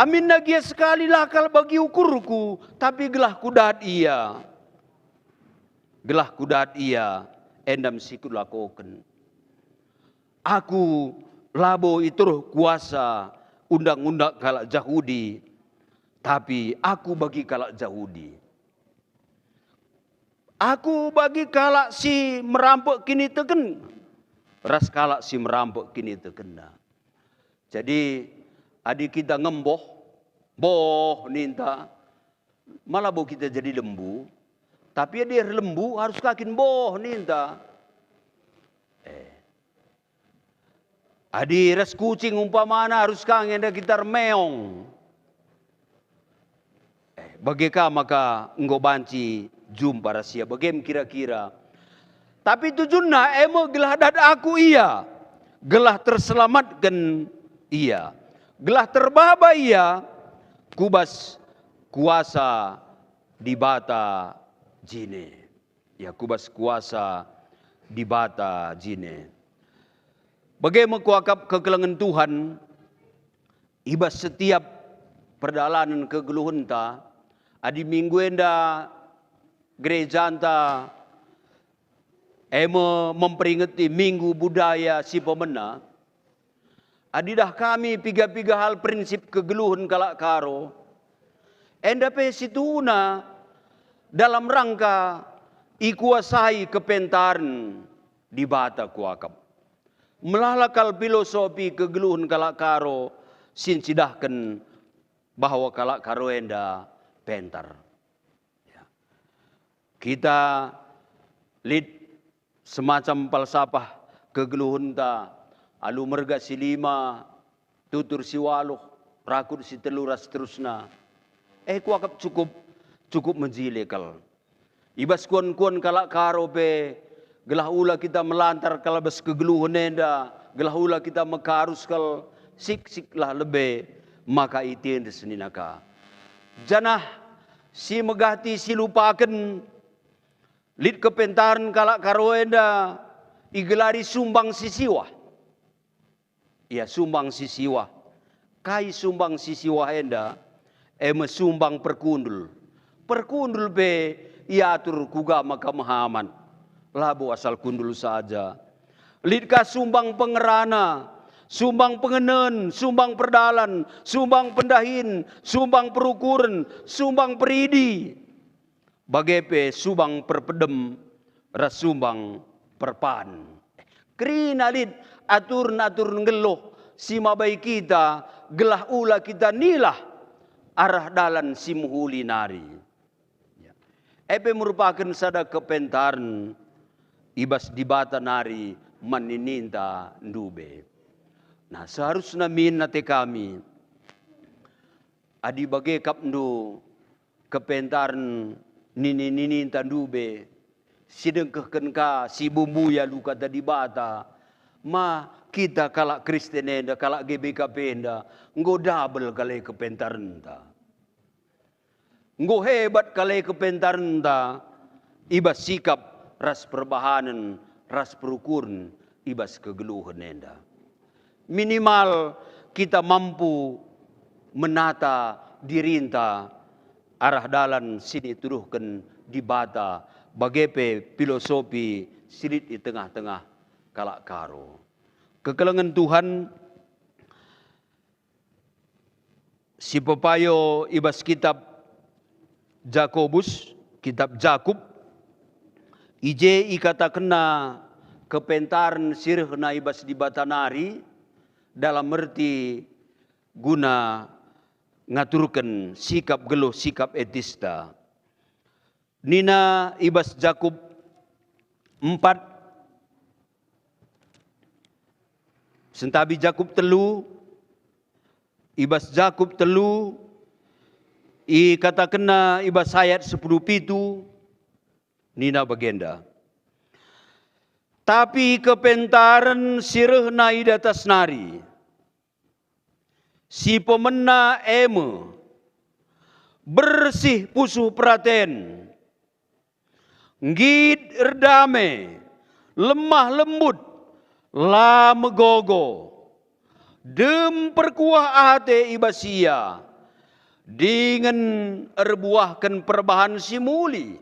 Aminna gia sekali la kal bagi ukurku, tapi gelah kudat ia. Gelah kudat ia, enda me si kulakoken. Aku labo i teruh kuasa undang-undang kalak Jahudi, tapi aku bagi kalak Jahudi. Aku bagi kalak si merampek kiniteken ras kalak si merampek kinitekenna. Jadi, adi kita ngemboh, boh ninta, malah bo kita jadi lembu, tapi adi erlembu harus ka kin boh ninta. Eh. Adi ras kucing umpamana harus ka nge enda kita ermeong. Eh, bage ka maka enggo banci jumpa ras ia, bage me kira-kira. Tapi tujunna e me gelah dat aku ia, gelah terselamatken ia, gelah terbaba ia ku bas kuasa Dibata jine. Ya, ku bas kuasa Dibata jine. Bage me kuakap kekelengen Tuhan i bas setiap perdalanen kegeluhenta. Adi minggu enda gerejanta e me memperingeti Minggu Budaya si Pemena, adi dah kami piga-piga hal prinsip kegeluhen kalak Karo, enda pe situhuna dalam rangka ikuasai kepentaren Dibata kuakap. Melala kal filosofi kegeluhen kalak Karo si ncidahken bahwa kalak Karo enda pentar. Ya. Kita lit semacam falsafah kegeluhenta, alu merga si lima, tutur si waluh, rakut si telu ras seterusna. Eh, kuakap cukup, cukup mejile kal. I bas kuan-kuan kalak Karo pe, gelah ula kita melantar kal bas kegeluhen enda, gelah ula kita mekarus kal, siksiklah lebe, maka itendes nina ka. Janah si megati si lupaken, lit kepentaren kalak Karo enda igelari sumbang si siwah. Ia sumbang si siwah. Kai sumbang si siwah enda? E me sumbang perkundul. Perkundul pe iatur kuga maka mehamat. labo asal kundul saja. Lit ka sumbang pengerana, sumbang pengenen, sumbang perdalan, sumbang pendahin, sumbang perukuren, sumbang peridi, bage pe sumbang perpedem ras sumbang perpan. Kerina lit aturen-aturen nggeluh si mabai kita gelah ula kita nilah arah dalan si mehuli nari. Ya. E pe merupaken sada kepentaren i bas Dibata nari man nininta ndube. Nah, seharusna min ate kami, adi bage kap ndu kepentaren nini-nininta ndube, si dengkehken ka si bumbui alu Kata Dibata, ma kita kalak Kristen enda, kalak G B K P enda, enggo double kale kepentarenta. Enggo hebat kale kepentarenta i bas sikap ras perbahanen ras perukuren i bas kegeluhen enda. Minimal kita mampu menata dirinta arah dalan si ituduhken Dibata, bage pe pilosopi si lit i tengah-tengah kalak Karo. Kekelengen Tuhan, si pepayo i bas kitab Jakobus, kitab Jakup, i je ikatakenna kepentaren si rehna i bas Dibata nari dalam erti guna ngaturken sikap geluh, sikap etista. Nina i bas Jakup empat, sentabi Jakup telu, i bas Jakup telu, ikatakenna i bas ayat sepuluh pitu, nina bagenda, "Tapi kepentaren si rehna i datas nari, si pemena e me, bersih pusuh peraten, nggit erdame, lemah lembut, la megogo, dem perkuah ate i bas ia, dingen erbuahken perbahan si muli,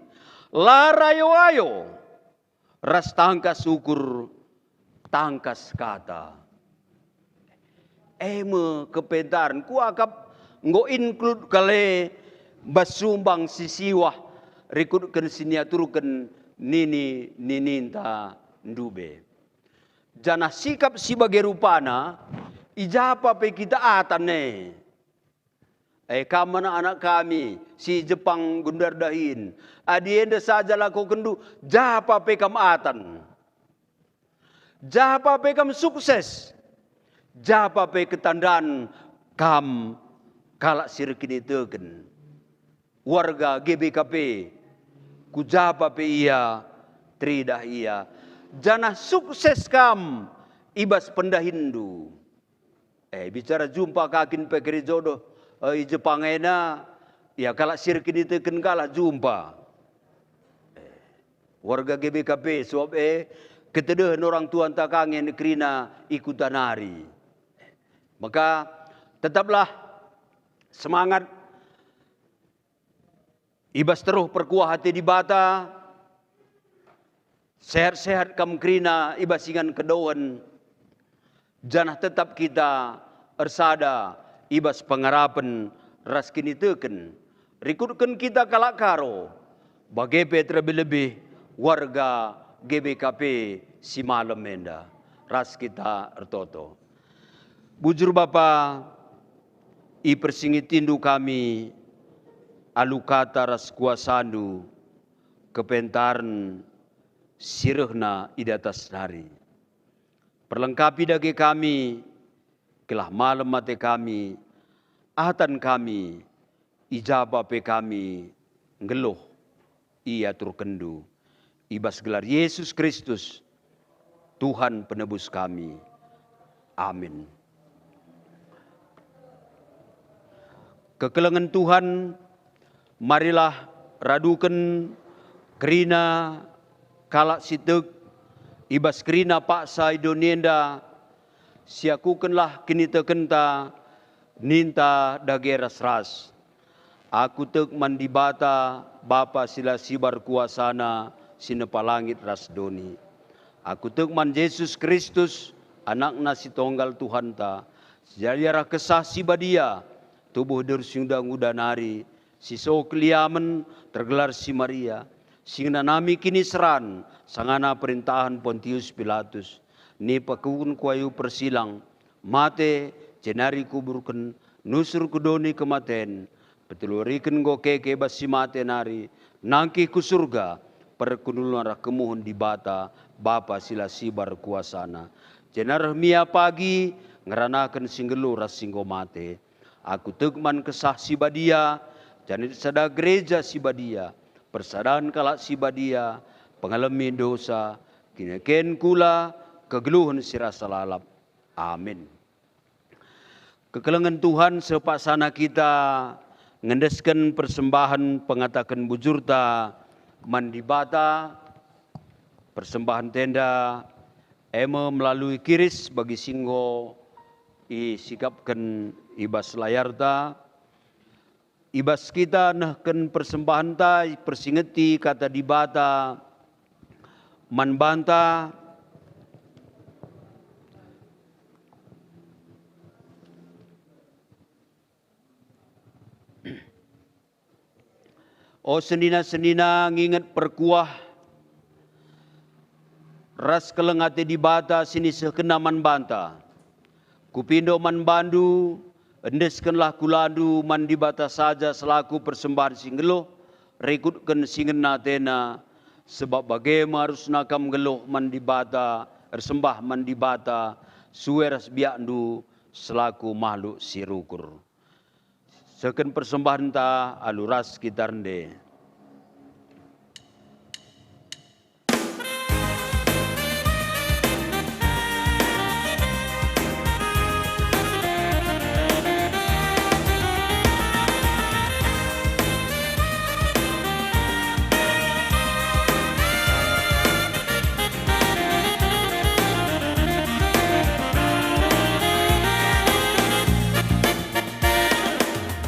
la rayo-ayo, ras tangkas ukur, tangkas kata." E me kepentaren, kuakap enggo include kale bas sumbang si siwah rikutken si niaturken nini-nininta ndube. Janah sikap si bage rupana i japa pe kita atan e. E kam anak-anak kami si Jepang gundar dahin, adi enda saja lakokenndu, japa pe kam atan. Japa pe kam sukses, japa pe ketandan kam kalak si erkiniteken. Warga G B K P, ku japa pe ia, teridah ia, janah sukses kam i bas pendahinndu. Eh, bicara jumpa ka kin pe keri jodoh, eh, i Jepang ena, ya, kalak si erkiniteken kalah jumpa. Eh, warga G B K P, sebab, eh, ketedehen orang tuanta ka nge kerina i kuta nari. Maka tetaplah semangat i bas teruh perkuah ate Dibata, sehat-sehat kam kerina i bas ingan kedohen, janah tetap kita ersada i bas pengarapen ras kiniteken. Rikutken kita kalak Karo, bage pe terlebih-lebih warga G B K P si malem enda, ras kita ertoto. Bujur Bapa, ipersingitindu kami alu kata ras kuasandu, kepentaren si rehna i datas nari. Perlengkapi dage kami, gelah malem ate kami, atan kami, i japa pe kami nggeluh iaturkenndu. I bas gelar Yesus Kristus, Tuhan Penebus kami. Amin. Kekelengen Tuhan, marilah raduken kerina kalak si tek i bas kerina paksa i doni enda, siakukenlah kinitekenta, ninta dage ras-ras. Aku tek man Dibata, Bapa si la sibar kuasana, si nepa langit ras doni. Aku tek man Jesus Kristus, Anakna si Tonggal Tuhanta, si jadi arah Kesah Si Badia, tubuh dersi nguda-nguda nari, si so keliamen, tergelar si Maria, si ngenanami kiniseran, sangana perintahen Pontius Pilatus, nipakuken ku ayu persilang, mate, jenari kuburken, nusur ku doni kematen, peteluariken enggo keke bas si mate nari, nangkih ku Surga, perkundulna arah kemuhen Dibata, Bapa si la sibar kuasana. Jenari reh Mia pagi, ngeranaken si nggeluh ras si enggo mate. Aku tek man Kesah Si Badia, janah sada gereja si badia, persadan kalak si badia, pengalemi dosa, kiniken kula, kegeluhen si rasa lalap. Amin. Kekelengen Tuhan, sepaksana kita ngendesken persembahen pengataken bujurta man Dibata, persembahen tenda, e me melalui kiris bagi si enggo isikapken i bas layarta. I bas kita nehken persembahenta, persingeti Kata Dibata man banta. O senina-senina, nginget perkuah ras keleng ate Dibata si nisehkenNa man banta. Kupindo man bandu, endeskenlah kulandu man Dibata saja selaku persembahen si nggeluh, rikutken si ngena ateNa, sebab bage me arusna kam nggeluh man Dibata, ersembah man Dibata, sue ras biakndu selaku mahluk si rukur. Sehken persembahenta alu ras kita rende.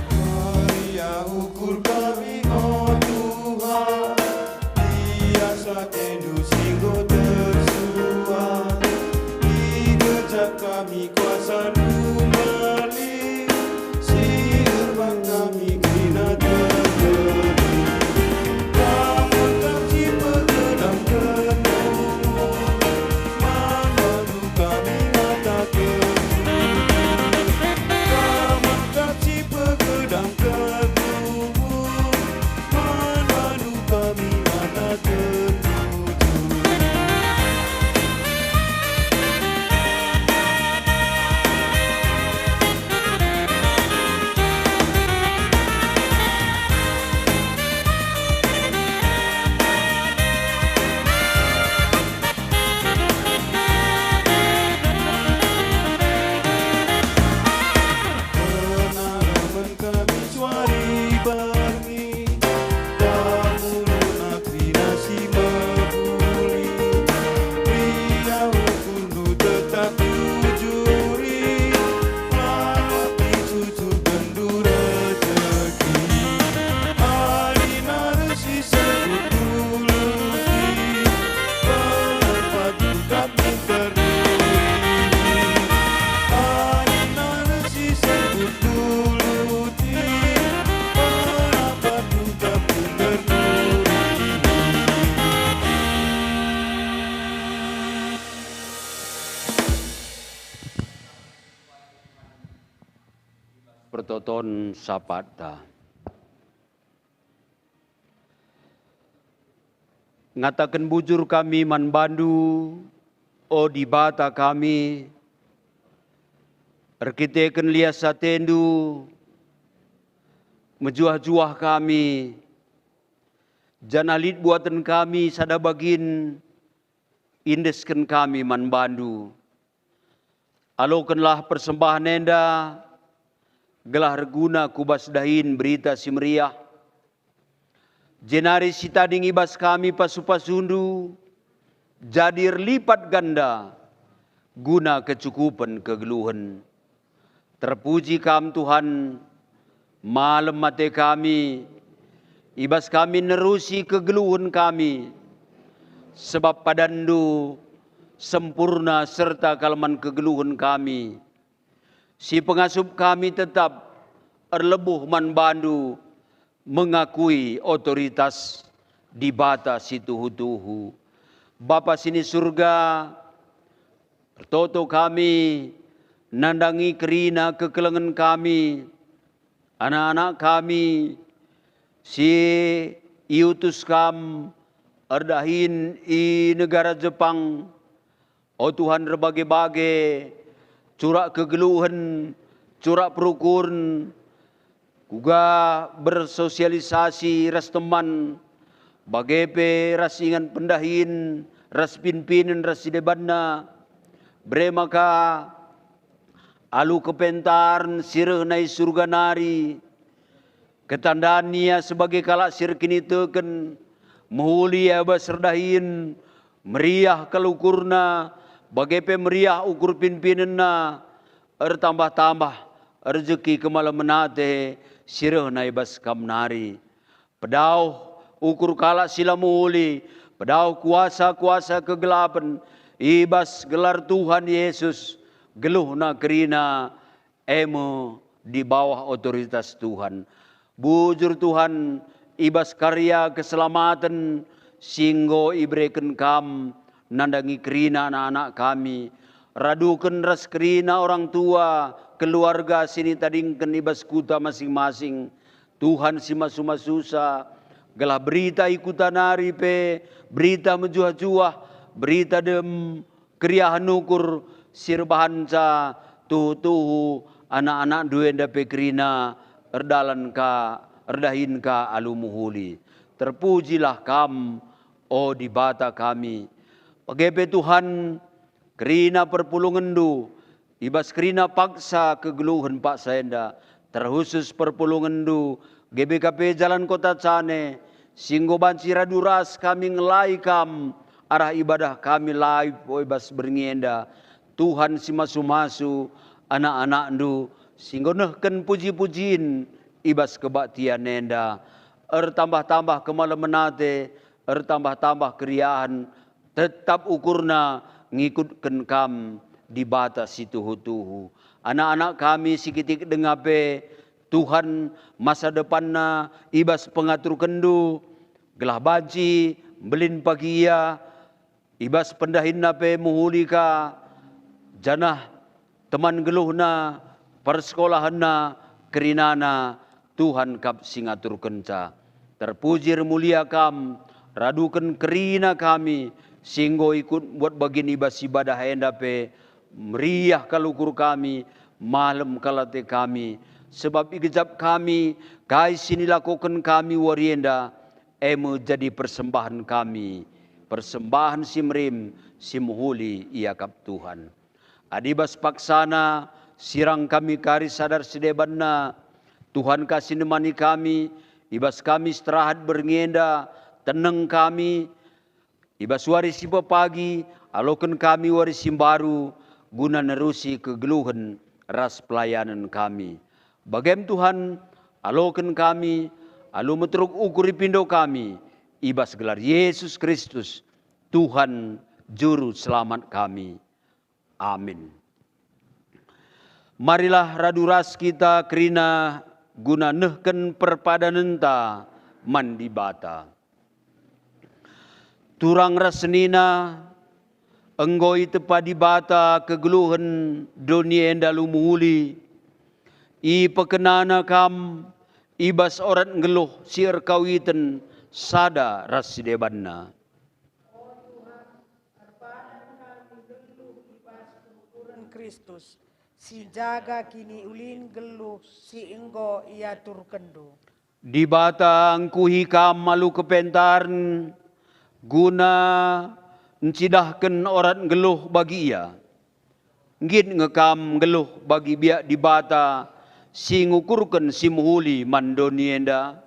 Meriah ukur kami, o Tuhan, i asa ateNdu si enggo tersuah. Ikecap kami kuasaNdu mbelin, si erbah kami kerina terjadi. Bangun kami pegedang kegeluhen, man bandu kami ngataken bujur. Bangun kami pegedang kegeluhen, man bandu kami ngataken bujur. Penaramen kami suari bangi, bangunna kerina si mehuli. Meriah ukurNdu tetap tujuri, lamap isucurkenNdu rejeki. Adi nari si sengkut tuluti, pendapat tetap terdiri. Adi nari si sengkut tuluti, pendapat tetap terdiri. Pertoton Sapatta. Ngataken bujur kami man bandu, o Dibata kami, erkiteken lias atendu, mejuah-juah kami, janah lit buaten kami sada bagin, iendesken kami man bandu. Alokenlah persembahen enda, gelah erguna ku bas dahin Berita Si Meriah, jenari si tading i bas kami pasu-pasundu jadi erlipat ganda guna kecukupen kegeluhen. Terpuji Kam, Tuhan, malem ate kami, i bas kami nerusi kegeluhen kami, Sebab padanNdu sempurna serta kal man kegeluhen kami, si pengasup kami tetap erlebuh man bandu mengakui otoritas Dibata si tuhu-tuhu. Bapa sini Surga, ertoto kami nandangi kerina kekelengen kami, anak-anak kami si iutus Kam erdahin i negara Jepang. O Tuhan, erbage-bage curak kegeluhen, curak perukuren, kuga bersosialisasi ras teman, bage pe ras ingan pendahin, ras pinpinen, ras si debanna. Bere maka alu kepentaren si reh nai Surga nari, ketandan ia sebagai kalak si erkiniteken, mehuli ia bas erdahin, meriah kal ukurna, bage pe meriah ukur pinpinenna, ertambah-tambah rejeki kemalemen ate si reh nai bas Kam nari. Pedauh ukur kalak si la mehuli, pedauh kuasa-kuasa kegelapen, i bas gelar Tuhan Yesus, geluhna kerina, e me di bawah otoritas Tuhan. Bujur Tuhan, i bas karya keselamaten si enggo ibereken Kam nandangi kerina anak-anak kami, raduken ras kerina orang tua, keluarga si nitadingken i bas kuta masing-masing, Tuhan si masu-masusa, gelah berita i kuta nari pe berita mejuah-juah, berita dem, keriahen ukur si erbahanca tuhu-tuhu anak-anakNdu enda pe kerina erdalan ka, erdahin ka alu mehuli. Terpujilah Kam, o Dibata kami. Bage pe Tuhan, kerina perpulungenNdu, i bas kerina paksa kegeluhen paksa enda, terkhusus perpulungenNdu, G B K P Jalan Kota Cane, si enggo banci radu ras kami ngelai Kam arah ibadah kami live i bas berngi enda. Tuhan si masu-masu, anak-anakNdu si enggo nehken puji-pujin i bas kebaktian enda, ertambah-tambah kemalemen ate, ertambah-tambah keriahen, tetap ukurna ngikutken Kam, Dibata si tuhu-tuhu. Anak-anak kami si kitik denga pe, Tuhan, masa depanna i bas pengaturkenNdu, gelah banci mbelin pagi ia, i bas pendahinna pe mehuli ka, janah teman geluhna, persekolahenna, kerinana, Tuhan kap si ngaturkenca. Terpuji ermulia Kam, raduken kerina kami, si enggo ikut buat bagin i bas ibadah enda pe, meriah kal ukur kami, malem kal ate kami, sebab igejap kami kai si nilakoken kami wari enda, e me jadi persembahen kami, persembahen si merim, si mehuli iakap Tuhan. Adi bas paksana sirang kami kari sadar si debanna, Tuhan ka si nemani kami, i bas kami seterahat berngi enda, teneng kami, i bas wari si pepagi, aloken kami wari si mbaru, guna nerusi kegeluhen ras pelayanen kami. Bagem Tuhan, aloken kami, alu meteruk ukur ipindo kami, i bas gelar Yesus Kristus, Tuhan Juru Selamat kami. Amin. Marilah radu ras kita kerina guna nehken perpadanenta man Dibata. Turang ras senina, enggo itepa Dibata kegeluhen doni enda alu mehuli. IpekenNa kam i bas orat nggeluh si erkawiten sada ras si debanna. O Tuhan, erpadan kami nggeluh i bas perukuren Kristus, si njaga kiniulin nggeluh si enggo iaturkenNdu. Dibata ngkuhi kam alu kepentaren, guna ncidahken orat nggeluh bagi Ia. Nggit nge kam nggeluh bagi biak Dibata si ngukurken si mehuli man doni enda?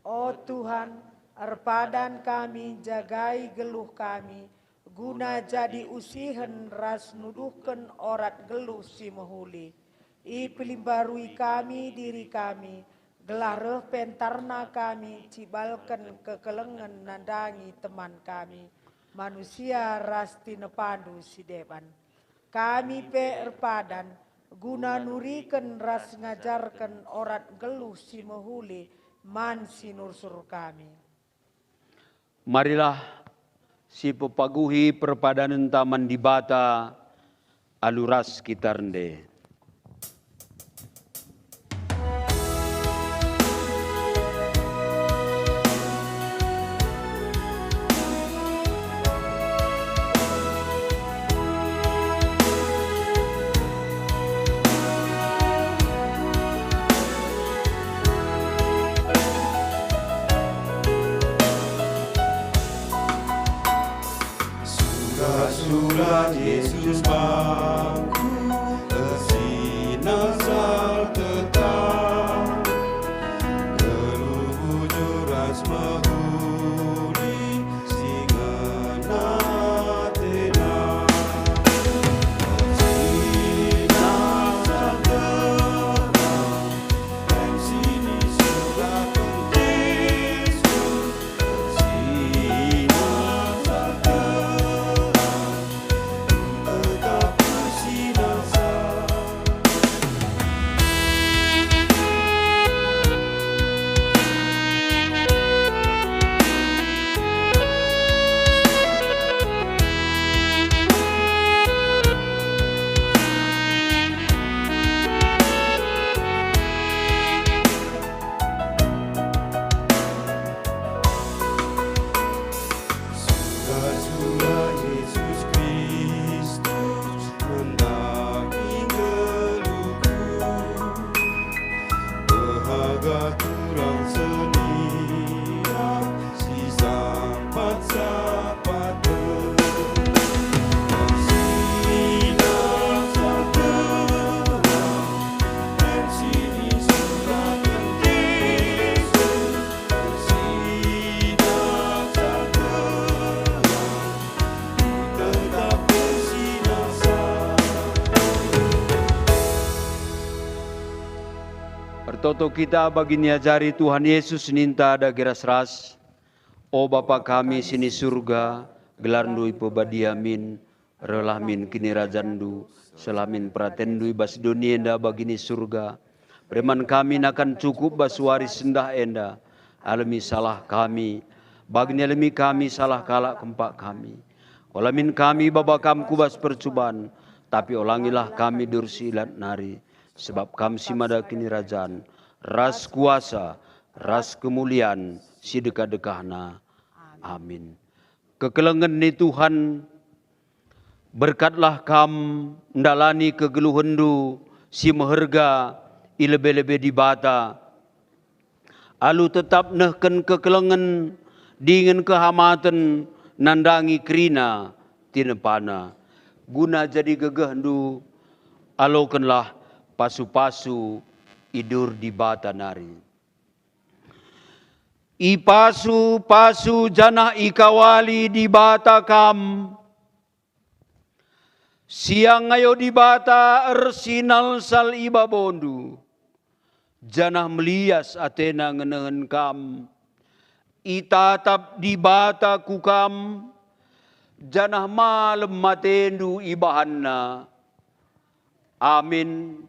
O Tuhan, erpadan kami njagai geluh kami, guna jadi usihen ras nuduhken orat nggeluh si mehuli. Ipelimbarui kami diri kami, gelah reh pentarna kami cibalken kekelengen nandangi teman kami. manusia ras tinepandu si deban. Kami pe erpadan guna nuriken ras ngajarken orat nggeluh si mehuli man si nursur kami. Marilah sipepaguhi perpadanenta man Dibata alu ras kita rende. Surat-surat Jesus bangku ersinalsal tetap, geluh bujur ras mehuli si ngena atena. Ersinalsal tetap, Surat-surat Jesus Kristus mendaki geluhku, mehaga turang seninam si sampat-sampaten. Ertoto kita bagi niajari Tuhan Yesus ninta dage ras-ras. O Bapa kami si ni Surga, gelarNdu ipebadia min, rehlah min kinirajanNdu, seh min peratenNdu i bas doni enda bagi ni Surga. Bere man kami nakan cukup bas wari sendah enda. Alemi salah kami, bagi ni alemi kami salah kalak kempak kami. Ola min kami baba Kam ku bas percuban, tapi olangilah kami duri si ilat nari. Sebab Kam si mada kinirajan, ras kuasa, ras kemulian si dekah-dekahna. Amin. Kekelengen ni Tuhan, berkatlah kam ndalani kegeluhenndu si meherga i lebe-lebe Dibata. Alu tetap nehken kekelengen dingen kehamaten nandangi kerina tinepana, guna jadi gegehndu alokenlah pasu-pasu idur Dibata nari. Ipasu-pasu janah ikawali Dibata kam. Siang ayo Dibata ersinalsal i babondu, janah melias atena ngenehen kam. Itatap Dibata ku kam, janah malem atendu ibahanNa. Amin.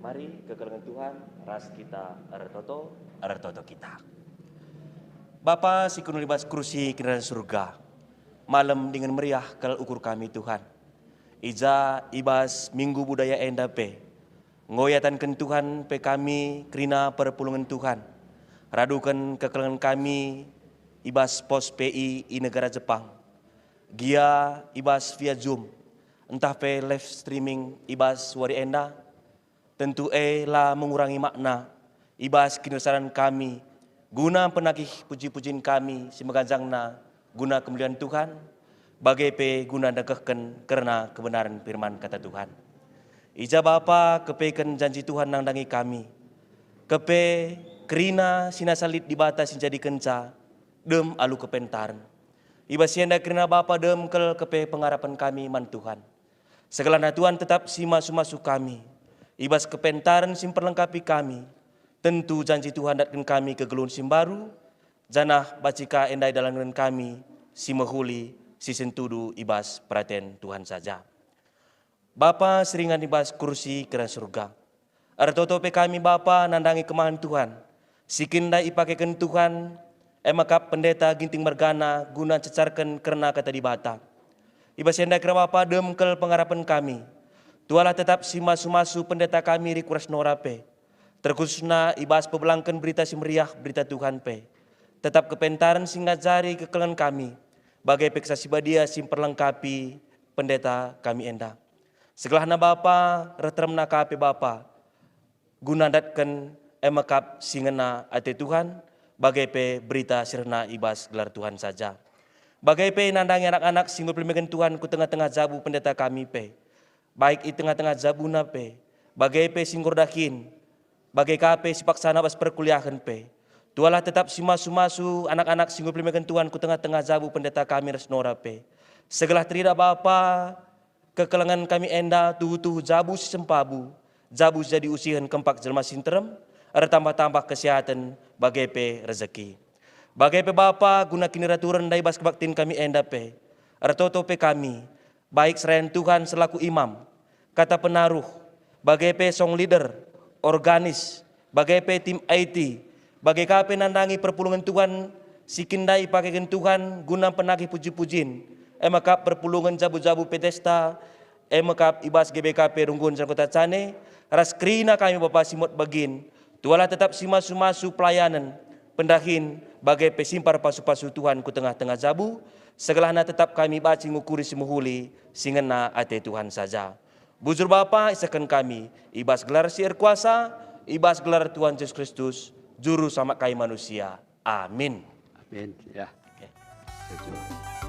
Mari kekelengen Tuhan ras kita ertoto. Ertoto kita. Bapa si kundul i bas kursi kinirajan Surga, malem dingen meriah kal ukur kami, Tuhan. I ja i bas Minggu Budaya enda pe, enggo iatenken Tuhan pe kami kerina perpulungen Tuhan, raduken kekelengen kami i bas pos P I i negara Jepang, gia i bas via Zoom, ntah pe live streaming i bas wari enda, tentu e la mengurangi makna i bas kiniseran kami, guna penagih puji-pujin kami si meganjangna guna kemulian Tuhan, bage pe guna ndekehken kerna kebenaren firman Kata Tuhan. I ja Bapa, kepeken janji Tuhan nandangi kami. Kepe kerina si nasa lit Dibata si njadikenca dem alu kepentaren. I bas si enda kerina Bapa dem kal kepe pengarapen kami man Tuhan. Segelahna Tuhan tetap si masu-masu kami. I bas kepentaren si mperlengkapi kami, tentu janji Tuhan datken kami kegeluhen si mbaru, janah banci ka enda idalanken kami si mehuli, si sentudu i bas peraten Tuhan saja. Bapa si ringan i bas kursi kerajaan surga, ertoto pe kami Bapa nandangi kemahen Tuhan, si kin ndai ipakeken Tuhan, e me kap pendeta Ginting mergana guna ncecarken kerna Kata Dibata. I bas enda kira Bapa dem kal pengarapen kami. Tualah tetap si masu-masu pendeta kami Riku ras Nora pe, terkhususna i bas pebelangken Berita Si Meriah, Berita Tuhan pe. Tetap kepentaren si ngajari kekelengen kami, bage pe Kesah Si Badia si mperlengkapi pendeta kami enda. Segelahna Bapa, reh teremna ka pe Bapa, guna ndatken e me kap si ngena ate Tuhan, bage pe berita si rehna i bas gelar Tuhan saja. Bage pe nandangi anak-anak si enggo ipelemeken Tuhan ku tengah-tengah jabu pendeta kami pe, baik i tengah-tengah jabuna pe, bage pe si enggo erdahin, bage ka pe si paksana bas perkuliahen pe. Tualah tetap si masu-masu anak-anak si enggo ipelemeken Tuhan ku tengah-tengah jabu pendeta kami ras Nora pe. Segelah terida Bapa, kekelengen kami enda tuhu-tuhu jabu si sempabu, jabu si jadi usihen kempak jelma si nterem, ertambah-tambah kesehaten, bage pe rezeki. Bage pe Bapa, guna kiniraturen ndai bas kebaktin kami enda pe, ertoto pe kami, baik serayan Tuhan selaku imam, kata penaruh, bage pe song leader, organis, bage pe tim I T, bage ka pe nandangi perpulungen Tuhan si kin ndai ipakeken Tuhan guna penagih puji-pujin, e me kap perpulungen jabu-jabu Petesta, e me kap i bas G B K P Runggun Sangkota Cane, ras kerina kami Bapa si muat bagin, tualah tetap si masu-masu pelayanen, pendahin, bage pe simpar pasu-pasu Tuhan ku tengah-tengah jabu, segelahna tetap kami banci ngukuri si mehuli, si ngena ate Tuhan saja. Bujur Bapa, isehken kami, i bas gelar si erkuasa, i bas gelar Tuhan Jesus Kristus, Juru Selamat kami manusia. Amin. Amin. Ya. Oke. Setuju.